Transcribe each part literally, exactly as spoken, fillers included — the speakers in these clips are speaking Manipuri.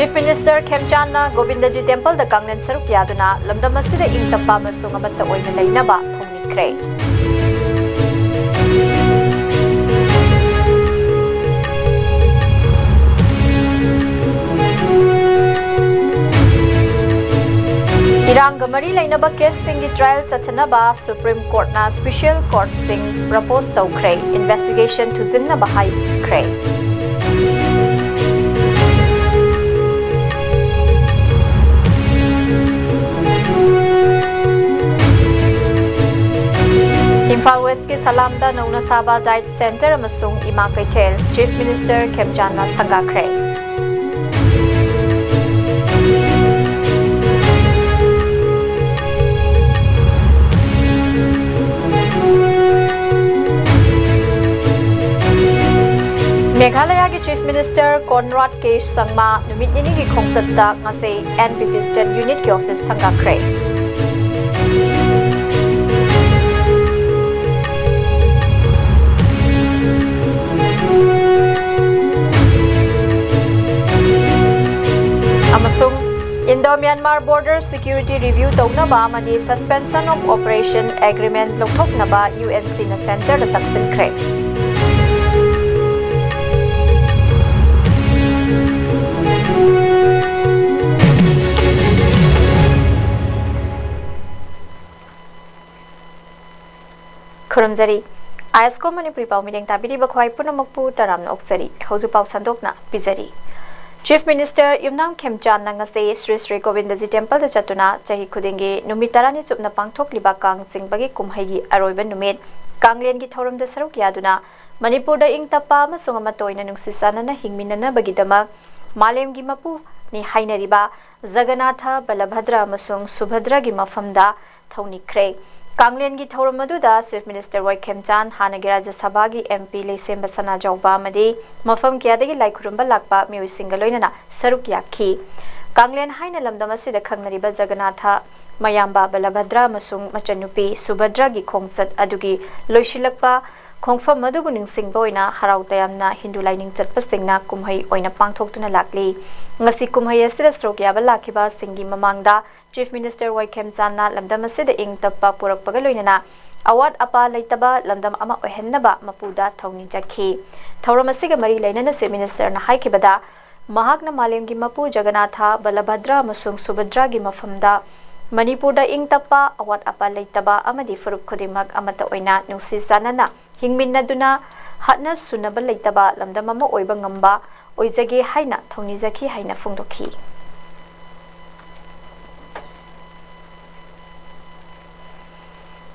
Chief Minister ꯈꯦꯝꯆꯥꯟꯅ ꯒꯣꯕꯤꯟꯗꯖꯤ ꯇꯦꯝꯄꯜꯗ ꯀꯥꯡꯂꯦꯟ ꯁꯔꯨꯛ ꯌꯥꯗꯨꯅ ꯂꯝꯗꯝ ꯑꯁꯤꯗ ꯏꯪ ꯇꯞꯄ ꯑꯃꯁꯨꯡ ꯑꯃꯠꯇ ꯑꯣꯏꯅ ꯂꯩꯅꯕ ꯊꯧꯅꯤꯈ꯭ꯔꯦ꯫ ꯏꯔꯥꯡꯒ ꯃꯔꯤ ꯂꯩꯅꯕ ꯀꯦꯁꯁꯤꯡꯒꯤ ꯇ꯭ꯔꯥꯌꯦꯜ ꯆꯠꯊꯅꯕ ꯁꯨꯄ꯭ꯔꯤꯝ ꯀꯣꯔꯠꯅ ꯁ꯭ꯄꯤꯁꯦꯜ ꯀꯣꯔꯠꯁꯤꯡ ꯄ꯭ꯔꯄꯣꯖ ꯇꯧꯈ꯭ꯔꯦ, ꯏꯟꯚꯦꯁꯇꯤꯒꯦꯁꯟ ꯊꯨꯖꯤꯟꯅꯕ ꯍꯥꯏꯈ꯭ꯔꯦ꯫ ꯏꯝꯐꯥꯜ ꯋꯦꯁꯀꯤ ꯁꯂꯥꯝꯗ ꯅꯧꯅ ꯁꯥꯕ ꯗꯥꯏꯠ ꯁꯦꯟꯇꯔ ꯑꯃꯁꯨꯡ ꯏꯃꯥ ꯀꯩꯊꯦꯜ ꯆꯤꯐ ꯃꯤꯅꯤꯁꯇꯔ ꯈꯦꯝꯆꯥꯟꯅ ꯁꯪꯒꯥꯈ꯭ꯔꯦ꯫ ꯃꯦꯘꯥꯂꯌꯥꯒꯤ ꯆꯤꯐ ꯃꯤꯅꯤꯁꯇꯔ ꯀꯣꯟꯔꯥꯗ ꯀꯦ ꯁꯪꯃꯥ ꯅꯨꯃꯤꯠ ꯅꯤꯅꯤꯒꯤ ꯈꯣꯡꯆꯠꯇ ꯉꯁꯤ ꯑꯦꯟ ꯄꯤ ꯄꯤ ꯁ꯭ꯇꯦꯠ ꯌꯨꯅꯤꯠꯀꯤ ꯑꯣꯐꯤꯁ ꯊꯪꯒꯥꯈ꯭ꯔꯦ꯫ ꯑꯃꯁꯨꯡ Indo Myanmar border security review ꯇꯧꯅꯕ ꯑꯃꯗꯤ Suspension of Operation Agreement ꯂꯧꯊꯣꯛꯅꯕ ꯌꯨ ꯑꯦꯟ ꯁꯤꯅ ꯁꯦꯟꯇꯔꯗ ꯇꯛꯁꯤꯟꯈ꯭ꯔꯦ꯫ ꯈꯨꯔꯨꯝꯖꯔꯤ꯫ ꯑꯥꯏ ꯑꯦꯁ ꯀꯣ ꯃꯅꯤꯄꯨꯔꯤ ꯄꯥꯎ ꯃꯤꯠꯌꯦꯡ ꯇꯥꯕꯤꯔꯤꯕ ꯈ꯭ꯋꯥꯏ ꯄꯨꯝꯅꯃꯛꯄꯨ ꯇꯔꯥꯝꯅ ꯑꯣꯛꯆꯔꯤ꯫ ꯍꯧꯖꯤꯛ ꯄꯥꯎ ꯁꯟꯗꯣꯛꯅ ꯄꯤꯖꯔꯤ꯫ ꯆꯤꯐ ꯃꯤꯅꯤꯁꯇꯔ ꯌꯨꯝꯅꯥꯝ ꯈꯦꯝꯆꯥꯟꯅ ꯉꯁꯤ ꯁ꯭ꯔꯤ ꯁ꯭ꯔꯤ ꯒꯣꯕꯤꯟꯗꯖꯤ ꯇꯦꯝꯄꯜꯗ ꯆꯠꯇꯨꯅ ꯆꯍꯤ ꯈꯨꯗꯤꯡꯒꯤ ꯅꯨꯃꯤꯠ ꯇꯔꯥꯅꯤ ꯆꯨꯞꯅ ꯄꯥꯡꯊꯣꯛꯂꯤꯕ ꯀꯥꯡ ꯆꯤꯡꯕꯒꯤ ꯀꯨꯝꯍꯩꯒꯤ ꯑꯔꯣꯏꯕ ꯅꯨꯃꯤꯠ ꯀꯥꯡꯂꯦꯟꯒꯤ ꯊꯧꯔꯝꯗ ꯁꯔꯨꯛ ꯌꯥꯗꯨꯅ ꯃꯅꯤꯄꯨꯔꯗ ꯏꯪ ꯇꯞꯄ ꯑꯃꯁꯨꯡ ꯑꯃꯠꯇ ꯑꯣꯏꯅ ꯅꯨꯡꯁꯤ ꯆꯥꯟꯅꯅ ꯍꯤꯡꯃꯤꯟꯅꯅꯕꯒꯤꯗꯃꯛ ꯃꯥꯂꯦꯝꯒꯤ ꯃꯄꯨꯅꯤ ꯍꯥꯏꯅꯔꯤꯕ ꯖꯒꯅꯥꯊ, ꯕꯂꯚꯗ꯭ꯔ ꯑꯃꯁꯨꯡ ꯁꯨꯚꯗ꯭ꯔꯒꯤ ꯃꯐꯝꯗ ꯊꯧꯅꯤꯈ꯭ꯔꯦ꯫ ꯀꯥꯡꯂꯦꯟꯒꯤ ꯊꯧꯔꯝ ꯑꯗꯨꯗ ꯆꯤꯐ ꯃꯤꯅꯤꯁꯇꯔ ꯋꯥꯏ ꯈꯦꯝꯆꯥꯟ, ꯍꯥꯟꯅꯒꯤ ꯔꯥꯖ꯭ꯌ ꯁꯚꯥꯒꯤ ꯑꯦꯝ ꯄꯤ ꯂꯩꯁꯦꯝꯕ ꯁꯅꯥꯖꯥꯎꯕ ꯑꯃꯗꯤ ꯃꯐꯝ ꯀꯌꯥꯗꯒꯤ ꯂꯥꯏ ꯈꯨꯔꯨꯝꯕ ꯂꯥꯛꯄ ꯃꯤꯑꯣꯏꯁꯤꯡꯒ ꯂꯣꯏꯅꯅ ꯁꯔꯨꯛ ꯌꯥꯈꯤ꯫ ꯀꯥꯡꯂꯦꯟ ꯍꯥꯏꯅ ꯂꯝꯗꯝ ꯑꯁꯤꯗ ꯈꯪꯅꯔꯤꯕ ꯖꯒꯅꯥꯊ, ꯃꯌꯥꯝꯕ ꯕꯂꯚꯗ꯭ꯔ ꯑꯃꯁꯨꯡ ꯃꯆꯟꯅꯨꯄꯤ ꯁꯨꯚꯗ꯭ꯔꯒꯤ ꯈꯣꯡꯆꯠ ꯑꯗꯨꯒꯤ ꯂꯣꯏꯁꯤꯜꯂꯛꯄ ꯈꯣꯡꯐꯝ ꯑꯗꯨꯕꯨ ꯅꯤꯡꯁꯤꯡꯕ ꯑꯣꯏꯅ ꯍꯔꯥꯎ ꯇꯌꯥꯝꯅ ꯍꯤꯟꯗꯨ ꯂꯥꯏꯅꯤꯡ ꯆꯠꯄꯁꯤꯡꯅ ꯀꯨꯝꯍꯩ ꯑꯣꯏꯅ ꯄꯥꯡꯊꯣꯛꯇꯨꯅ ꯂꯥꯛꯂꯤ꯫ ꯉꯁꯤ ꯀꯨꯝꯍꯩ ꯑꯁꯤꯗ ꯁꯔꯨꯛ ꯌꯥꯕ ꯂꯥꯛꯈꯤꯕꯁꯤꯡꯒꯤ ꯃꯃꯥꯡꯗ Chief Minister ꯋꯥꯏ ꯈꯦꯝꯆꯥꯟꯅ ꯂꯝꯗꯝ ꯑꯁꯤꯗ ꯏꯪ ꯇꯞꯄ ꯄꯨꯔꯛꯄꯒ ꯂꯣꯏꯅꯅ ꯑꯋꯥꯠ ꯑꯄꯥ ꯂꯩꯇꯕ ꯂꯝꯗꯝ ꯑꯃ ꯑꯣꯏꯍꯟꯅꯕ ꯃꯄꯨꯗ ꯊꯧꯅꯤꯖꯈꯤ꯫ ꯊꯧꯔꯝ ꯑꯁꯤꯒ ꯃꯔꯤ ꯂꯩꯅꯅ Chief Minister ꯅ ꯍꯥꯏꯈꯤꯕꯗ, ꯃꯍꯥꯛꯅ ꯃꯥꯂꯦꯝꯒꯤ ꯃꯄꯨ ꯖꯒꯅꯥꯊ, ꯕꯂꯚꯗ꯭ꯔ ꯑꯃꯁꯨꯡ ꯁꯨꯚꯗ꯭ꯔꯥꯒꯤ ꯃꯐꯝꯗ ꯃꯅꯤꯄꯨꯔꯗ ꯏꯪ ꯇꯞꯄ, ꯑꯋꯥꯠ ꯑꯄꯥ ꯂꯩꯇꯕ ꯑꯃꯗꯤ ꯐꯨꯔꯨꯞ ꯈꯨꯗꯤꯡꯃꯛ ꯑꯃꯠꯇ ꯑꯣꯏꯅ ꯅꯨꯡꯁꯤ ꯆꯥꯟꯅꯅ ꯍꯤꯡꯃꯤꯟꯅꯗꯨꯅ ꯍꯥꯠꯅ ꯁꯨꯅꯕ ꯂꯩꯇꯕ ꯂꯝꯗꯝ ꯑꯃ ꯑꯣꯏꯕ ꯉꯝꯕ ꯑꯣꯏꯖꯒꯦ ꯍꯥꯏꯅ ꯊꯧꯅꯤꯖꯈꯤ ꯍꯥꯏꯅ ꯐꯣꯡꯗꯣꯛꯈꯤ꯫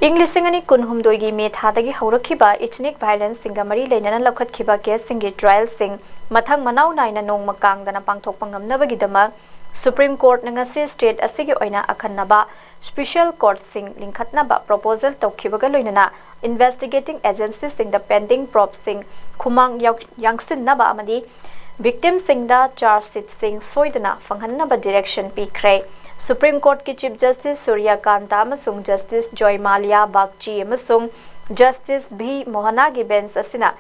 ꯏꯪ ꯂꯤꯁꯤꯡ ꯑꯅꯤ ꯀꯨꯟꯍꯨꯝꯗꯣꯏꯒꯤ ꯃꯦ ꯊꯥꯗꯒꯤ ꯍꯧꯔꯛꯈꯤꯕ ethnic violence ꯁꯤꯡꯒ ꯃꯔꯤ ꯂꯩꯅꯅ ꯂꯧꯈꯠꯈꯤꯕ case ꯁꯤꯡꯒꯤ trial ꯁꯤꯡ ꯃꯊꯪ ꯃꯅꯥꯎ ꯅꯥꯏꯅ ꯅꯣꯡꯃ ꯀꯥꯡꯗꯅ ꯄꯥꯡꯊꯣꯛꯄ ꯉꯝꯅꯕꯒꯤꯗꯃꯛ Supreme Court ꯅ ꯉꯁꯤ state ꯑꯁꯤꯒꯤ ꯑꯣꯏꯅ ꯑꯈꯟꯅꯕ special court ꯁꯤꯡ ꯂꯤꯡꯈꯠꯅꯕ proposal ꯇꯧꯈꯤꯕꯒ ꯂꯣꯏꯅꯅ investigating agency ꯁꯤꯡꯗ pending probe ꯁꯤꯡ ꯈꯨꯃꯥꯡ ꯌꯥꯎ-, ꯌꯥꯡꯁꯤꯟꯅꯕ ꯑꯃꯗꯤ victim ꯁꯤꯡꯗ charge sheet ꯁꯤꯡ ꯁꯣꯏꯗꯅ ꯐꯪꯍꯟꯅꯕ direction ꯄꯤꯈ꯭ꯔꯦ꯫ Supreme Court ꯀꯤ Chief Justice ꯁꯨꯔ꯭ꯌ ꯀꯥꯟꯇ ꯑꯃꯁꯨꯡ Justice ꯖꯣꯏ ꯃꯥꯂꯤꯌꯥ ꯕꯥꯒꯆꯤ ꯑꯃꯁꯨꯡ Justice ꯚꯤ ꯃꯣꯍꯅꯥꯒꯤ bench ꯑꯁꯤꯅ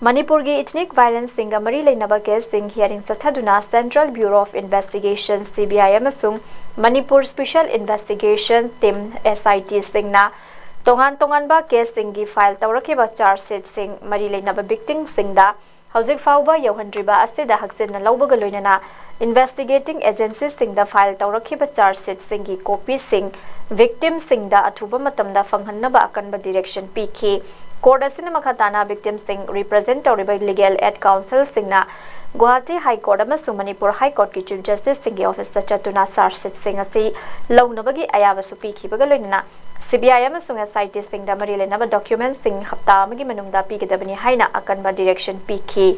ꯃꯅꯤꯄꯨꯔꯒꯤ ethnic violence ꯁꯤꯡꯒ ꯃꯔꯤ ꯂꯩꯅꯕ case ꯁꯤꯡ hearing ꯆꯠꯊꯗꯨꯅ Central Bureau of Investigation, C B I, ꯑꯃꯁꯨꯡ Manipur Special Investigation Team, S I T, ꯁꯤꯡꯅ ꯇꯣꯉꯥꯟ ꯇꯣꯉꯥꯟꯕ case ꯁꯤꯡꯒꯤ file ꯇꯧꯔꯛꯈꯤꯕ charge sheet ꯁꯤꯡ ꯃꯔꯤ ꯂꯩꯅꯕ victim ꯁꯤꯡꯗ ꯍꯧꯖꯤꯛ ꯐꯥꯎꯕ ꯌꯧꯍꯟꯗ꯭ꯔꯤꯕ ꯑꯁꯤꯗ ꯍꯛꯆꯤꯟꯅ ꯂꯧꯕꯒ ꯂꯣꯏꯅꯅ investigating agency ꯁꯤꯡꯗ file ꯇꯧꯔꯛꯈꯤꯕ charge sheet ꯁꯤꯡꯒꯤ copy ꯁꯤꯡ victim ꯁꯤꯡꯗ ꯑꯊꯨꯕ ꯃꯇꯝꯗ ꯐꯪꯍꯟꯅꯕ ꯑꯀꯟꯕ direction ꯄꯤꯈꯤ꯫ Court ꯑꯁꯤꯅ ꯃꯈꯥ ꯇꯥꯅ victim ꯁꯤꯡ represent ꯇꯧꯔꯤꯕ legal aid counsel ꯁꯤꯡꯅ Guwahati High Court ꯑꯃꯁꯨꯡ ꯃꯅꯤꯄꯨꯔ High Court ꯀꯤ Chief Justice ꯁꯤꯡꯒꯤ office ꯇ ꯆꯠꯇꯨꯅ charge sheet ꯁꯤꯡ ꯑꯁꯤ ꯂꯧꯅꯕꯒꯤ ꯑꯌꯥꯕꯁꯨ ꯄꯤꯈꯤꯕꯒ ꯂꯣꯏꯅꯅ C B I ꯑꯃꯁꯨꯡ S I T ꯁꯤꯡꯗ ꯃꯔꯤ ꯂꯩꯅꯕ document ꯁꯤꯡ ꯍꯞꯇꯥ ꯑꯃꯒꯤ ꯃꯅꯨꯡꯗ ꯄꯤꯒꯗꯕꯅꯤ ꯍꯥꯏꯅ ꯑꯀꯟꯕ direction ꯄꯤꯈꯤ꯫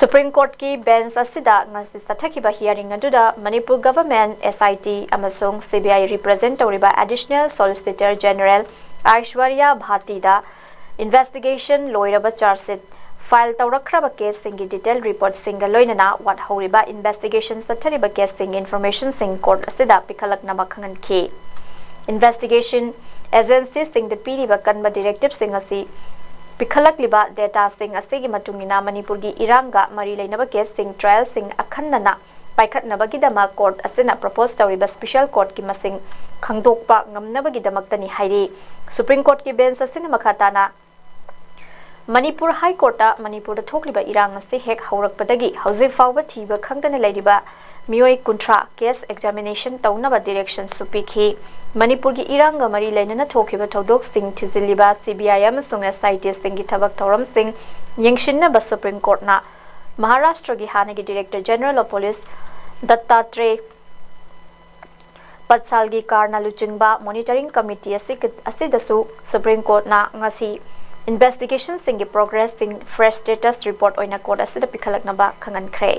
Supreme Court ꯀꯤ bench ꯑꯁꯤꯗ ꯉꯁꯤ ꯆꯠꯊꯈꯤꯕ hearing ꯑꯗꯨꯗ Manipur government, S I T ꯑꯃꯁꯨꯡ C B I represent ꯇꯧꯔꯤꯕ Additional Solicitor General ꯑꯥꯏꯁ꯭ꯋꯔꯤꯌꯥ ꯚꯥꯇꯤꯗ investigation ꯂꯣꯏꯔꯕ charge sheet file ꯇꯧꯔꯛꯈ꯭ꯔꯕ case ꯁꯤꯡꯒꯤ detail report ꯁꯤꯡꯒ ꯂꯣꯏꯅꯅ ꯋꯥꯠꯍꯧꯔꯤꯕ investigation ꯆꯠꯊꯔꯤꯕ case ꯁꯤꯡꯒꯤ information ꯁꯤꯡ court ꯑꯁꯤꯗ ꯄꯤꯈꯠꯂꯛꯅꯕ ꯈꯪꯍꯟꯈꯤ꯫ Investigation ꯑꯦꯖꯦꯟꯁꯤꯁꯤꯡꯗ ꯄꯤꯔꯤꯕ ꯀꯟꯕ ꯗꯤꯔꯦꯛꯇꯤꯚꯁꯤꯡ ꯑꯁꯤ ꯄꯤꯈꯠꯂꯛꯂꯤꯕ ꯗꯦꯇꯥꯁꯤꯡ ꯑꯁꯤꯒꯤ ꯃꯇꯨꯡ ꯏꯟꯅ ꯃꯅꯤꯄꯨꯔꯒꯤ ꯏꯔꯥꯡꯒ ꯃꯔꯤ ꯂꯩꯅꯕ ꯀꯦꯁꯁꯤꯡ ꯇ꯭ꯔꯥꯏꯜꯁꯤꯡ ꯑꯈꯟꯅꯅ ꯄꯥꯏꯈꯠꯅꯕꯒꯤꯗꯃꯛ ꯀꯣꯔꯠ ꯑꯁꯤꯅ ꯄ꯭ꯔꯣꯄꯣꯁ ꯇꯧꯔꯤꯕ ꯁ꯭ꯄꯤꯁꯦꯜ ꯀꯣꯔꯠꯀꯤ ꯃꯁꯤꯡ ꯈꯪꯗꯣꯛꯄ ꯉꯝꯅꯕꯒꯤꯗꯃꯛꯇꯅꯤ ꯍꯥꯏꯔꯤ꯫ ꯁꯨꯄ꯭ꯔꯤꯝ ꯀꯣꯔꯠꯀꯤ ꯕꯦꯟꯆ ꯑꯁꯤꯅ ꯃꯈꯥ ꯇꯥꯅ ꯃꯅꯤꯄꯨꯔ ꯍꯥꯏ ꯀꯣꯔꯠꯇ ꯃꯅꯤꯄꯨꯔꯗ ꯊꯣꯛꯂꯤꯕ ꯏꯔꯥꯡ ꯑꯁꯤ ꯍꯦꯛ ꯍꯧꯔꯛꯄꯗꯒꯤ ꯍꯧꯖꯤꯛ ꯐꯥꯎꯕ ꯊꯤꯕ ꯈꯪꯗꯅ ꯂꯩꯔꯤꯕ ꯃꯤꯑꯣꯏ ꯀꯨꯟꯊ꯭ꯔꯥ ꯀꯦꯁ ꯑꯦꯛꯖꯥꯃꯤꯅꯦꯁꯟ ꯇꯧꯅꯕ ꯗꯤꯔꯦꯛꯁꯟꯁꯨ ꯄꯤꯈꯤ꯫ ꯃꯅꯤꯄꯨꯔꯒꯤ ꯏꯔꯥꯡꯒ ꯃꯔꯤ ꯂꯩꯅꯅ ꯊꯣꯛꯈꯤꯕ ꯊꯧꯗꯣꯛꯁꯤꯡ ꯊꯤꯖꯤꯜꯂꯤꯕ ꯁꯤ ꯕꯤ ꯑꯥꯏ ꯑꯃꯁꯨꯡ ꯑꯦꯁ ꯑꯥꯏ ꯇꯤꯁꯤꯡꯒꯤ ꯊꯕꯛ ꯊꯧꯔꯝꯁꯤꯡ ꯌꯦꯡꯁꯤꯟꯅꯕ ꯁꯨꯄ꯭ꯔꯤꯝ ꯀꯣꯔꯠꯅ ꯃꯍꯥꯔꯥꯁꯇ꯭ꯔꯒꯤ ꯍꯥꯟꯅꯒꯤ ꯗꯤꯔꯦꯛꯇꯔ ꯖꯦꯅꯔꯦꯜ ꯑꯣꯐ ꯄꯨꯂꯤꯁ ꯗꯠꯇꯥꯇ꯭ꯔꯦ ꯄꯠꯁꯥꯜꯒꯤ ꯀꯥꯔꯅ ꯂꯨꯆꯤꯡꯕ ꯃꯣꯅꯤꯇꯔꯤꯡ ꯀꯃꯤꯇꯤ ꯑꯁꯤ-, ꯑꯁꯤꯗꯁꯨ ꯁꯨꯄ꯭ꯔꯤꯝ ꯀꯣꯔꯠꯅ ꯉꯁꯤ ꯏꯟꯚꯦꯁꯇꯤꯒꯦꯁꯟꯁꯤꯡꯒꯤ ꯄ꯭ꯔꯣꯒ꯭ꯔꯦꯁꯁꯤꯡ ꯐ꯭ꯔꯦꯁ ꯁ꯭ꯇꯦꯇꯁ ꯔꯤꯄꯣꯔꯠ ꯑꯣꯏꯅ ꯀꯣꯔꯠ ꯑꯁꯤꯗ ꯄꯤꯈꯠꯂꯛꯅꯕ ꯈꯪꯍꯟꯈ꯭ꯔꯦ꯫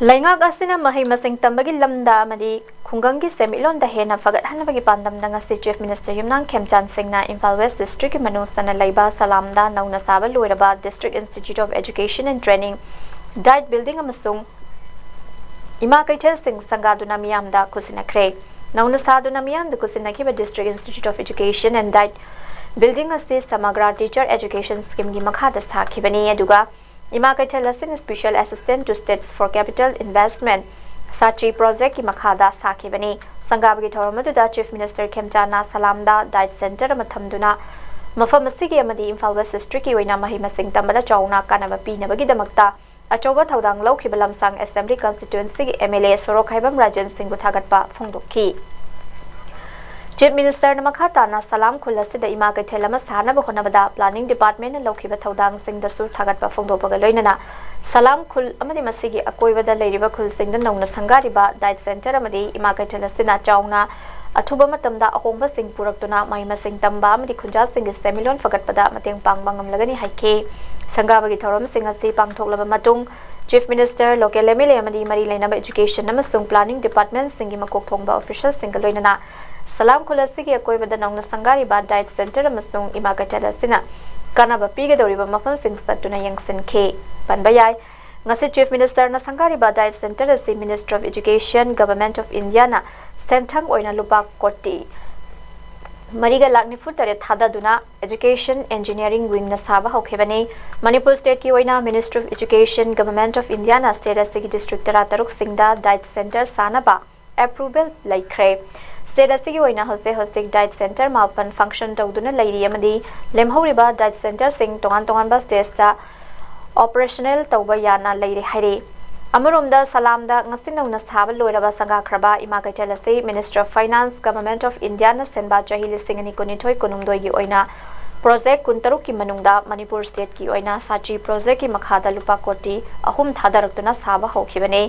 ꯂꯩꯉꯥꯛ ꯑꯁꯤꯅ ꯃꯍꯩ ꯃꯁꯤꯡ ꯇꯝꯕꯒꯤ ꯂꯝꯗ ꯑꯃꯗꯤ ꯈꯨꯡꯒꯪꯒꯤ ꯁꯦꯟꯃꯤꯠꯂꯣꯟꯗ ꯍꯦꯟꯅ ꯐꯒꯠꯍꯟꯅꯕꯒꯤ ꯄꯥꯟꯗꯝꯗ ꯉꯁꯤ ꯆꯤꯐ ꯃꯤꯅꯤꯁꯇꯔ ꯌꯨꯝꯅꯥꯝ ꯈꯦꯝꯆꯥꯟ ꯁꯤꯡꯅ ꯏꯝꯐꯥꯜ ꯋꯦꯁ ꯗꯤꯁꯇ꯭ꯔꯤꯛꯀꯤ ꯃꯅꯨꯡ ꯆꯟꯅ ꯂꯩꯕ ꯁꯂꯥꯝꯗ ꯅꯧꯅ ꯁꯥꯕ ꯂꯣꯏꯔꯕ District Institute of Education and Training, diet building ꯑꯃꯁꯨꯡ ꯏꯃꯥ ꯀꯩꯊꯦꯜꯁꯤꯡ ꯁꯪꯒꯥꯗꯨꯅ ꯃꯤꯌꯥꯝꯗ ꯈꯨꯠꯁꯤꯟꯅꯈ꯭ꯔꯦ꯫ ꯅꯧꯅ ꯁꯥꯗꯨꯅ ꯃꯤꯌꯥꯝꯗ ꯈꯨꯠꯁꯤꯟꯅꯈꯤꯕ District Institute of Education and Diet building ꯑꯁꯤ ꯁꯃꯒ꯭ꯔꯥ ꯇꯤꯆꯔ ꯑꯦꯖꯨꯀꯦꯁꯟ ꯁ꯭ꯀꯤꯝꯒꯤ ꯃꯈꯥꯗ ꯁꯥꯈꯤꯕꯅꯤ, ꯑꯗꯨꯒ ꯏꯃꯥ ꯀꯩꯊꯦꯜ ꯑꯁꯤꯅ Special Assistant to States for Capital Investment, ꯁꯥꯆꯤ ꯄ꯭ꯔꯣꯖꯦꯛꯀꯤ ꯃꯈꯥꯗ ꯁꯥꯈꯤꯕꯅꯤ꯫ ꯁꯪꯒꯥꯕꯒꯤ ꯊꯧꯔꯝ ꯑꯗꯨꯗ ꯆꯤꯐ ꯃꯤꯅꯤꯁꯇꯔ ꯈꯦꯝꯆꯥꯟꯅ ꯁꯂꯥꯝꯗ ꯗꯥꯏꯠ ꯁꯦꯟꯇꯔ ꯑꯃ ꯊꯝꯗꯨꯅ ꯃꯐꯝ ꯑꯁꯤꯒꯤ ꯑꯃꯗꯤ ꯏꯝꯐꯥꯜ ꯋꯦꯁ ꯗꯤꯁꯇ꯭ꯔꯤꯛꯀꯤ ꯑꯣꯏꯅ ꯃꯍꯩ ꯃꯁꯤꯡ ꯇꯝꯕꯗ ꯆꯥꯎꯅ ꯀꯥꯟꯅꯕ ꯄꯤꯅꯕꯒꯤꯗꯃꯛꯇ ꯑꯆꯧꯕ ꯊꯧꯗꯥꯡ ꯂꯧꯈꯤꯕ ꯂꯝꯁꯥꯡ ꯑꯦꯁꯦꯝꯕ꯭ꯂꯤ ꯀꯟꯁꯇꯤꯇ꯭ꯋꯦꯟꯁꯤꯒꯤ ꯑꯦꯝ ꯑꯦꯜ ꯑꯦ ꯁꯣꯔꯣꯛꯈꯥꯏꯕꯝ ꯔꯥꯖꯦꯟ ꯁꯤꯡꯕꯨ ꯊꯥꯒꯠꯄ ꯐꯣꯡꯗꯣꯛꯈꯤ꯫ ꯆꯤꯐ ꯃꯤꯅꯤꯁꯇꯔꯅ ꯃꯈꯥ ꯇꯥꯅ ꯁꯂꯥꯝ ꯈꯨꯜ ꯑꯁꯤꯗ ꯏꯃꯥ ꯀꯩꯊꯦꯜ ꯑꯃ ꯁꯥꯅꯕ ꯍꯣꯠꯅꯕꯗ ꯄ꯭ꯂꯥꯅꯤꯡ ꯗꯤꯄꯥꯔꯠꯃꯦꯟꯅ ꯂꯧꯈꯤꯕ ꯊꯧꯗꯥꯡꯁꯤꯡꯗꯁꯨ ꯊꯥꯒꯠꯄ ꯐꯣꯡꯗꯣꯛꯄꯒ ꯂꯣꯏꯅꯅ ꯁꯂꯥꯝ ꯈꯨꯜ ꯑꯃꯗꯤ ꯃꯁꯤꯒꯤ ꯑꯀꯣꯏꯕꯗ ꯂꯩꯔꯤꯕ ꯈꯨꯜꯁꯤꯡꯗ ꯅꯧꯅ ꯁꯪꯒꯥꯔꯤꯕ ꯗꯥꯏꯠ ꯁꯦꯟꯇꯔ ꯑꯃꯗꯤ ꯏꯃꯥ ꯀꯩꯊꯦꯜ ꯑꯁꯤꯅ ꯆꯥꯎꯅ ꯑꯊꯨꯕ ꯃꯇꯝꯗ ꯑꯍꯣꯡꯕꯁꯤꯡ ꯄꯨꯔꯛꯇꯨꯅ ꯃꯍꯩ ꯃꯁꯤꯡ ꯇꯝꯕ ꯑꯃꯗꯤ ꯈꯨꯟꯖꯥꯁꯤꯡꯒꯤ ꯁꯦꯟꯃꯤꯠꯂꯣꯟ ꯐꯒꯠꯄꯗ ꯃꯇꯦꯡ ꯄꯥꯡꯕ ꯉꯝꯂꯒꯅꯤ ꯍꯥꯏꯈꯤ꯫ ꯁꯪꯒꯥꯕꯒꯤ ꯊꯧꯔꯝꯁꯤꯡ ꯑꯁꯤ ꯄꯥꯡꯊꯣꯛꯂꯕ ꯃꯇꯨꯡ, chief minister, local M L ꯑꯦ ꯑꯃꯗꯤ ꯃꯔꯤ ꯂꯩꯅꯕ ꯏꯖꯨꯀꯦꯁꯟ ꯑꯃꯁꯨꯡ ꯄ꯭ꯂꯥꯅꯤꯡ ꯗꯤꯄꯥꯔꯠꯃꯦꯟꯁꯤꯡꯒꯤ ꯃꯀꯣꯛ ꯊꯣꯡꯕ ꯑꯣꯐꯤꯁꯤꯌꯦꯜꯁꯤꯡꯒ ꯂꯣꯏꯅꯅ ꯁꯂꯥꯝ ꯈꯨꯜ ꯑꯁꯤꯒꯤ ꯑꯀꯣꯏꯕꯗ ꯅꯧꯅ ꯁꯪꯒꯥꯔꯤꯕ ꯗꯥꯏꯠ ꯁꯦꯟꯇꯔ ꯑꯃꯁꯨꯡ ꯏꯃꯥ ꯀꯩꯊꯦꯜ ꯑꯁꯤꯅ ꯀꯥꯟꯅꯕ ꯄꯤꯒꯗꯧꯔꯤꯕ ꯃꯐꯝꯁꯤꯡ ꯆꯠꯇꯨꯅ ꯌꯦꯡꯁꯤꯟꯈꯤ꯫ ꯄꯟꯕ ꯌꯥꯏ, ꯉꯁꯤ Chief Minister ꯅ ꯁꯪꯒꯥꯔꯤꯕ Diet Center ꯑꯁꯤ Ministry of Education, Government of India ꯅ ꯁꯦꯟꯊꯪ ꯑꯣꯏꯅ ꯂꯨꯄꯥ ꯀꯣꯇꯤ ꯃꯔꯤꯒ ꯂꯥꯛ ꯅꯤꯐꯨ ꯇꯔꯦꯠ ꯊꯥꯗꯗꯨꯅ Education Engineering Wing ꯅ ꯁꯥꯕ ꯍꯧꯈꯤꯕꯅꯤ꯫ ꯃꯅꯤꯄꯨꯔ state ꯀꯤ ꯑꯣꯏꯅ Ministry of Education, Government of India ꯅ state ꯑꯁꯤꯒꯤ district ꯇꯔꯥꯇꯔꯨꯛ ꯁꯤꯡꯗ Diet Center ꯁꯥꯅꯕ approval ꯂꯩꯈ꯭ꯔꯦ꯫ State ꯑꯁꯤꯒꯤ ꯑꯣꯏꯅ ꯍꯧꯖꯤꯛ ꯍꯧꯖꯤꯛ Diet Center ꯃꯥꯄꯟ function ꯇꯧꯗꯨꯅ ꯂꯩꯔꯤ ꯑꯃꯗꯤ ꯂꯦꯝꯍꯧꯔꯤꯕ Diet Centre ꯁꯤꯡ ꯇꯣꯉꯥꯟ ꯇꯣꯉꯥꯟꯕ states ꯇ operational ꯇꯧꯕ ꯌꯥꯅ ꯂꯩꯔꯦ ꯍꯥꯏꯔꯤ꯫ ꯑꯃꯔꯣꯝꯗ ꯁꯂꯥꯝꯗ ꯉꯁꯤ ꯅꯧꯅ ꯁꯥꯕ ꯂꯣꯏꯔꯕ ꯁꯪꯒꯥꯈ꯭ꯔꯕ ꯏꯃꯥ ꯀꯩꯊꯦꯜ ꯑꯁꯤ Ministry of Finance, Government of India ꯅ ꯁꯤꯟꯕ ꯆꯍꯤ ꯂꯤꯁꯤꯡ ꯑꯅꯤ ꯀꯨꯟꯅꯤꯊꯣꯏ ꯀꯨꯟꯍꯨꯝꯗꯣꯏꯒꯤ ꯑꯣꯏꯅ project ꯀꯨꯟꯇꯔꯨꯛꯀꯤ ꯃꯅꯨꯡꯗ ꯃꯅꯤꯄꯨꯔ state ꯀꯤ ꯑꯣꯏꯅ ꯁꯥꯆꯤ project ꯀꯤ ꯃꯈꯥꯗ ꯂꯨꯄꯥ ꯀꯣꯇꯤ ꯑꯍꯨꯝ ꯊꯥꯗꯔꯛꯇꯨꯅ ꯁꯥꯕ ꯍꯧꯈꯤꯕꯅꯤ꯫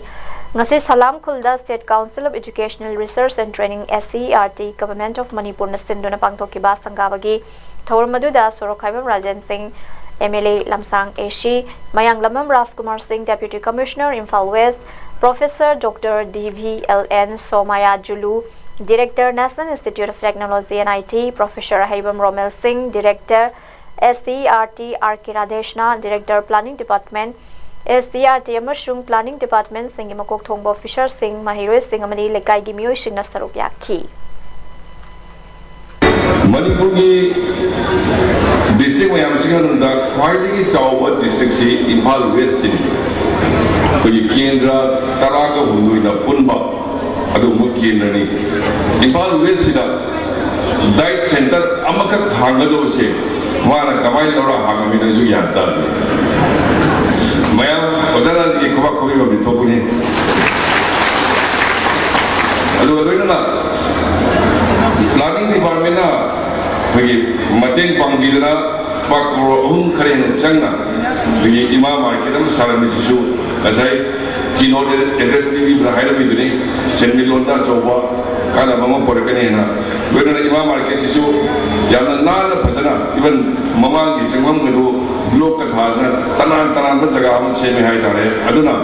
ꯉꯁꯤ ꯁꯂꯥꯝ ꯈꯨꯜꯗ State Council of Educational Research and Training, S C E R T, Government of Manipur ꯅ ꯁꯤꯟꯗꯨꯅ ꯄꯥꯡꯊꯣꯛꯈꯤꯕ ꯁꯪꯒꯥꯕꯒꯤ ꯊꯧꯔꯝ ꯑꯗꯨꯗ ꯁꯣꯔꯣꯛꯈꯥꯏꯕꯝ ꯔꯥꯖꯦꯟ ꯁꯤꯡ, M L A ꯂꯝꯁꯥꯡ A C, ꯃꯌꯥꯡꯂꯝꯕꯝ ꯔꯥꯖꯀꯨꯃꯥꯔ ꯁꯤꯡ, Deputy Commissioner, Imphal West, Professor Doctor D V L N Somaya Julu, Director, National Institute of Technology, N I T, Professor ꯑꯍꯩꯕꯝ ꯔꯣꯃꯦꯜ ꯁꯤꯡ, Director, S C E R T, R K ꯔꯥꯙꯦꯁꯅ, Director, Planning Department, S C E R T ꯑꯃꯁꯨꯡ Planning Department ꯁꯤꯡꯒꯤ ꯃꯀꯣꯛ ꯊꯣꯡꯕ officer ꯁꯤꯡ, ꯃꯍꯩꯔꯣꯏꯁꯤꯡ ꯑꯃꯗꯤ ꯂꯩꯀꯥꯏꯒꯤ ꯃꯤꯑꯣꯏꯁꯤꯡꯅ ꯁꯔꯨꯛ ꯌꯥꯈꯤ꯫ ꯃꯅꯤꯄꯨꯔꯒꯤ district ꯃꯌꯥꯝꯁꯤꯒꯤ ꯃꯅꯨꯡꯗ ꯈ꯭ꯋꯥꯏꯗꯒꯤ ꯆꯥꯎꯕ district ꯁꯤ ꯏꯝꯐꯥꯜ West ꯁꯤꯅꯤ꯫ ꯑꯩꯈꯣꯏꯒꯤ ꯀꯦꯟꯗ꯭ꯔ ꯇꯔꯥꯒ ꯍꯨꯝꯗꯣꯏꯅ ꯄꯨꯟꯕ ꯑꯗꯨꯒꯨꯝꯕ ꯀꯦꯟꯗ꯭ꯔꯅꯤ꯫ ꯏꯝꯐꯥꯜ West ꯁꯤꯗ Diet Centre ꯑꯃꯈꯛ ꯍꯥꯡꯒꯗꯧꯕꯁꯦ ꯃꯥꯅ ꯀꯃꯥꯏꯅ ꯂꯧꯔ ꯍꯥꯡꯉꯝꯃꯤꯅꯣ ꯑꯩꯁꯨ ꯒ꯭ꯌꯥꯟ ꯇꯥꯗꯦ꯫ ꯃꯌꯥꯝ ꯑꯣꯖꯥ ꯔꯥꯖꯒꯤ ꯈꯨꯕꯥꯛ ꯈꯨꯕꯤꯕ ꯃꯤꯊꯣꯛꯄꯅꯤ꯫ ꯑꯗꯨꯒ ꯂꯣꯏꯅꯅ Planning Department ꯅ ꯑꯩꯈꯣꯏꯒꯤ ꯃꯇꯦꯡ ꯄꯥꯡꯕꯤꯗꯅ ꯂꯨꯄꯥ ꯀ꯭ꯔꯣꯔ ꯑꯍꯨꯝ ꯈꯔ ꯍꯦꯟꯅ ꯆꯪꯅ ꯑꯩꯈꯣꯏꯒꯤ ꯏꯃꯥ market ꯑꯃ ꯁꯥꯔꯝꯃꯤꯁꯤꯁꯨ ꯉꯁꯥꯏ keynote address ꯄꯤꯕꯤꯕꯗ ꯍꯥꯏꯔꯝꯃꯤꯗꯨꯅꯤ, ꯁꯦꯟꯃꯤꯠꯂꯣꯟꯗ ꯑꯆꯧꯕ ꯀꯥꯟꯅꯕ ꯑꯃ ꯄꯨꯔꯛꯀꯅꯤ ꯍꯥꯏꯅ꯫ ꯂꯣꯏꯅꯅ ꯏꯃꯥ market ꯁꯤꯁꯨ ꯌꯥꯝꯅ ꯅꯥꯟꯅ ꯐꯖꯅ, even ꯃꯃꯥꯡꯒꯤ ꯆꯪꯐꯝꯒꯗꯨ block ꯀ ꯊꯥꯗꯅ ꯇꯅꯥꯟ ꯇꯅꯥꯟꯕ ꯖꯒꯥ ꯑꯃ ꯁꯦꯝꯃꯦ ꯍꯥꯏꯇꯥꯔꯦ꯫ ꯑꯗꯨꯅ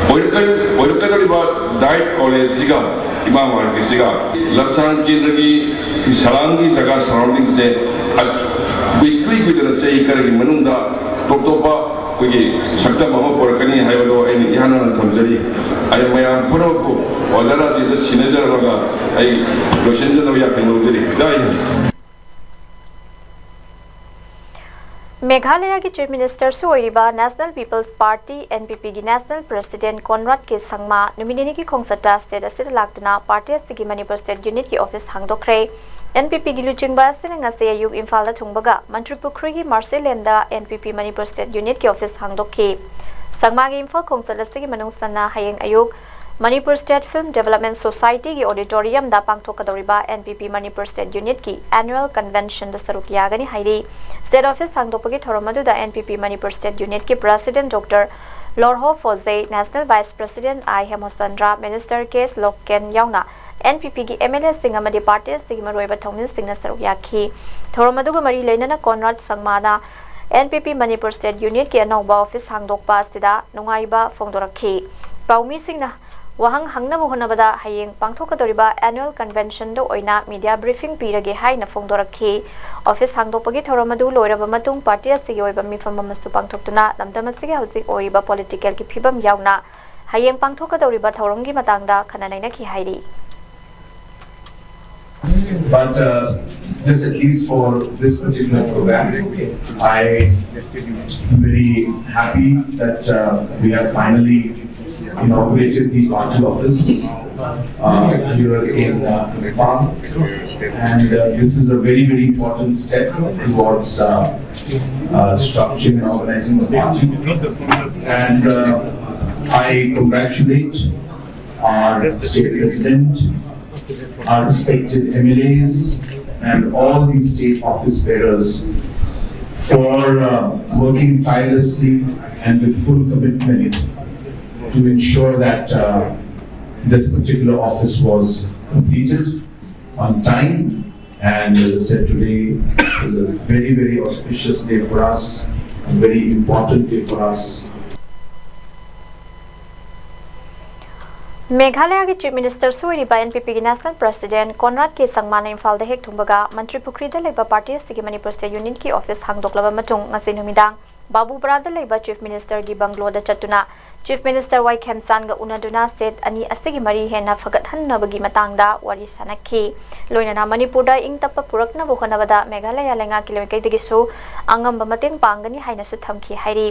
ꯑꯣꯏꯔꯛꯀ-, ꯑꯣꯏꯔꯛꯀꯗꯧꯔꯤꯕ Diet College ꯁꯤꯒ ꯏꯃꯥ market ꯁꯤꯒ ꯂꯝꯁꯥꯡ ꯀꯦꯟꯗ꯭ꯔꯒꯤ ꯁꯂꯥꯝꯒꯤ ꯖꯒꯥ surrounding ꯁꯦ ꯑ-, ꯀꯨꯏ-, ꯀꯨꯏ ꯀꯨꯏꯗꯅ ꯆꯍꯤ ꯈꯔꯒꯤ ꯃꯅꯨꯡꯗ ꯇꯣꯞ ꯇꯣꯞꯄ ꯑꯩꯈꯣꯏꯒꯤ ꯁꯛꯇꯝ ꯑꯃ ꯄꯨꯔꯛꯀꯅꯤ ꯍꯥꯏꯕꯗꯣ ꯑꯩꯅ ꯏꯍꯥꯟ ꯍꯥꯟꯅ ꯊꯝꯖꯔꯤ꯫ ꯑꯩ ꯃꯌꯥꯝ ꯄꯨꯝꯅꯃꯛꯄꯨ ꯑꯣꯖꯥ ꯔꯥꯖꯦꯟꯗ ꯁꯤꯟꯅꯖꯔꯝꯃꯒ ꯑꯩ ꯂꯣꯏꯁꯤꯟꯖꯅꯕ ꯌꯥꯊꯪ ꯂꯧꯖꯔꯤ꯫ ꯖꯥꯏ ꯍꯤꯟ꯫ ꯃꯦꯘꯥꯂꯌꯥꯒꯤ ꯆꯤꯐ ꯃꯤꯅꯤꯁꯇꯔꯁꯨ ꯑꯣꯏꯔꯤꯕ ꯅꯦꯁꯅꯦꯜ ꯄꯤꯄꯜꯁ ꯄꯥꯔꯇꯤ, NPPꯒꯤ national president Conrad K Sangma ꯅꯨꯃꯤꯠ ꯅꯤꯅꯤꯒꯤ ꯈꯣꯡꯆꯠꯇ ꯁ꯭ꯇꯦꯠ ꯑꯁꯤꯗ ꯂꯥꯛꯇꯨꯅ ꯄꯥꯔꯇꯤ ꯑꯁꯤꯒꯤ ꯃꯅꯤꯄꯨꯔ ꯁ꯭ꯇꯦꯠ ꯌꯨꯅꯤꯠꯀꯤ ꯑꯣꯐꯤꯁ ꯍꯥꯡꯗꯣꯛꯈ꯭ꯔꯦ꯫ NPPꯒꯤ ꯂꯨꯆꯤꯡꯕ ꯑꯁꯤꯅ ꯉꯁꯤ ꯑꯌꯨꯛ ꯏꯝꯐꯥꯜꯗ ꯊꯨꯡꯕꯒ ꯃꯟꯇ꯭ꯔꯤꯄꯨꯈ꯭ꯔꯤꯒꯤ ꯃꯥꯔꯁꯦꯂꯦꯟꯗ NPP ꯃꯅꯤꯄꯨꯔ ꯁ꯭ꯇꯦꯠ ꯌꯨꯅꯤꯠꯀꯤ ꯑꯣꯐꯤꯁ ꯍꯥꯡꯗꯣꯛꯈꯤ꯫ ꯁꯪꯃꯥꯒꯤ ꯏꯝꯐꯥꯜ ꯈꯣꯡꯆꯠ ꯑꯁꯤꯒꯤ ꯃꯅꯨꯡ ꯆꯟꯅ ꯍꯌꯦꯡ ꯑꯌꯨꯛ ꯃꯅꯤꯄꯨꯔ ꯁ꯭ꯇꯦꯠ ꯐꯤꯜꯝ ꯗꯤꯕꯦꯂꯞꯃꯦꯟ ꯁꯣꯁꯥꯏꯇꯤꯒꯤ ꯑꯣꯗꯤꯇꯣꯔꯤꯌꯝꯗ ꯄꯥꯡꯊꯣꯛꯀꯗꯧꯔꯤꯕ NPP ꯃꯅꯤꯄꯨꯔ ꯁ꯭ꯇꯦꯠ ꯌꯨꯅꯤꯠꯀꯤ ꯑꯦꯅꯨꯑꯦꯜ ꯀꯟꯚꯦꯟꯁꯟꯗ ꯁꯔꯨꯛ ꯌꯥꯒꯅꯤ ꯍꯥꯏꯔꯤ꯫ ꯁ꯭ꯇꯦꯠ ꯑꯣꯐꯤꯁ ꯍꯥꯡꯗꯣꯛꯄꯒꯤ ꯊꯧꯔꯝ ꯑꯗꯨꯗ NPP ꯃꯅꯤꯄꯨꯔ ꯁ꯭ꯇꯦꯠ ꯌꯨꯅꯤꯠꯀꯤ president doctor Lorho Pfoze, national vice president I Hemchandra, minister K Loken ꯌꯥꯎꯅ NPPꯒꯤ MLAꯁꯤꯡ ꯑꯃꯗꯤ ꯄꯥꯔꯇꯤ ꯑꯁꯤꯒꯤ ꯃꯔꯨꯑꯣꯏꯕ ꯊꯧꯃꯤꯁꯤꯡꯅ ꯁꯔꯨꯛ ꯌꯥꯈꯤ꯫ ꯊꯧꯔꯝ ꯑꯗꯨꯒ ꯃꯔꯤ ꯂꯩꯅꯅ ꯀꯣꯟꯔꯥꯗ ꯁꯪꯃꯥꯅ NPP ꯃꯅꯤꯄꯨꯔ ꯁ꯭ꯇꯦꯠ ꯌꯨꯅꯤꯠꯀꯤ ꯑꯅꯧꯕ ꯑꯣꯐꯤꯁ ꯍꯥꯡꯗꯣꯛꯄ ꯑꯁꯤꯗ ꯅꯨꯡꯉꯥꯏꯕ ꯐꯣꯡꯗꯣꯔꯛꯈꯤ꯫ ꯄꯥꯎꯃꯤꯁꯤꯡꯅ ꯋꯥꯍꯪ ꯍꯪꯅꯕ ꯍꯣꯠꯅꯕꯗ ꯍꯌꯦꯡ ꯄꯥꯡꯊꯣꯛꯀꯗꯧꯔꯤꯕ ꯑꯦꯅꯨꯑꯦꯜ ꯀꯟꯚꯦꯟꯁꯟꯗ ꯑꯣꯏꯅ ꯃꯤꯗꯤꯌꯥ ꯕ꯭ꯔꯤꯐꯤꯡ ꯄꯤꯔꯒꯦ ꯍꯥꯏꯅ ꯐꯣꯡꯗꯣꯔꯛꯈꯤ꯫ ꯑꯣꯐꯤꯁ ꯍꯥꯡꯗꯣꯛꯄꯒꯤ ꯊꯧꯔꯝ ꯑꯗꯨ ꯂꯣꯏꯔꯕ ꯃꯇꯨꯡ ꯄꯥꯔꯇꯤ ꯑꯁꯤꯒꯤ ꯑꯣꯏꯕ ꯃꯤꯐꯝ ꯑꯃꯁꯨ ꯄꯥꯡꯊꯣꯛꯇꯨꯅ ꯂꯝꯗꯝ ꯑꯁꯤꯒꯤ ꯍꯧꯖꯤꯛ ꯑꯣꯏꯔꯤꯕ ꯄꯣꯂꯤꯇꯤꯀꯦꯜꯒꯤ ꯐꯤꯕꯝ ꯌꯥꯎꯅ ꯍꯌꯦꯡ ꯄꯥꯡꯊꯣꯛꯀꯗꯧꯔꯤꯕ ꯊꯧꯔꯝꯒꯤ ꯃꯇꯥꯡꯗ ꯈꯟꯅ ꯅꯩꯅꯈꯤ ꯍꯥꯏꯔꯤ꯫ But uh, just at least for this particular program, I am very happy that uh, we have finally inaugurated the party office uh, here in uh, Imphal. And uh, this is a very, very important step towards uh, uh, structuring and organizing the party. And uh, I congratulate our state president, our respected MLAs, and all the state office bearers for uh, working tirelessly and with full commitment to ensure that uh, this particular office was completed on time. And as I said, today is a very, very auspicious day for us, a very important day for us. ꯃꯦꯘꯥꯂꯌꯥꯒꯤ ꯆꯤꯐ ꯃꯤꯅꯤꯁꯇꯔꯁꯨ ꯑꯣꯏꯔꯤꯕ NPPꯒꯤ ꯅꯦꯁꯅꯦꯜ ꯄ꯭ꯔꯦꯁꯤꯗꯦꯟꯠ ꯀꯣꯟꯔꯥꯗ ꯀꯦ ꯁꯪꯃꯥꯅ ꯏꯝꯐꯥꯜꯗ ꯍꯦꯛ ꯊꯨꯡꯕꯒ ꯃꯟꯇ꯭ꯔꯤ ꯄꯨꯈ꯭ꯔꯤꯗ ꯂꯩꯕ ꯄꯥꯔꯇꯤ ꯑꯁꯤꯒꯤ ꯃꯅꯤꯄꯨꯔ ꯁ꯭ꯇꯦꯠ ꯌꯨꯅꯤꯠꯀꯤ ꯑꯣꯐꯤꯁ ꯍꯥꯡꯗꯣꯛꯂꯕ ꯃꯇꯨꯡ ꯉꯁꯤ ꯅꯨꯃꯤꯗꯥꯡ ꯕꯥꯕꯨꯄꯥꯔꯥꯗ ꯂꯩꯕ Chief Minister ꯒꯤ bungalow ꯗ ꯆꯠꯇꯨꯅ Chief Minister ꯋꯥꯏ ꯈꯦꯝꯆꯥꯟꯒ ꯎꯅꯗꯨꯅ state ꯑꯅꯤ ꯑꯁꯤꯒꯤ ꯃꯔꯤ ꯍꯦꯟꯅ ꯐꯒꯠꯍꯟꯅꯕꯒꯤ ꯃꯇꯥꯡꯗ ꯋꯥꯔꯤ ꯁꯥꯅꯈꯤ꯫ ꯂꯣꯏꯅꯅ ꯃꯅꯤꯄꯨꯔꯗ ꯏꯪ ꯇꯞꯄ ꯄꯨꯔꯛꯅꯕ ꯍꯣꯠꯅꯕꯗ ꯃꯦꯘꯥꯂꯌꯥ ꯂꯩꯉꯥꯛꯀꯤ ꯃꯥꯏꯀꯩꯗꯒꯤꯁꯨ ꯑꯉꯝꯕ ꯃꯇꯦꯡ ꯄꯥꯡꯒꯅꯤ ꯍꯥꯏꯅꯁꯨ ꯊꯝꯈꯤ ꯍꯥꯏꯔꯤ꯫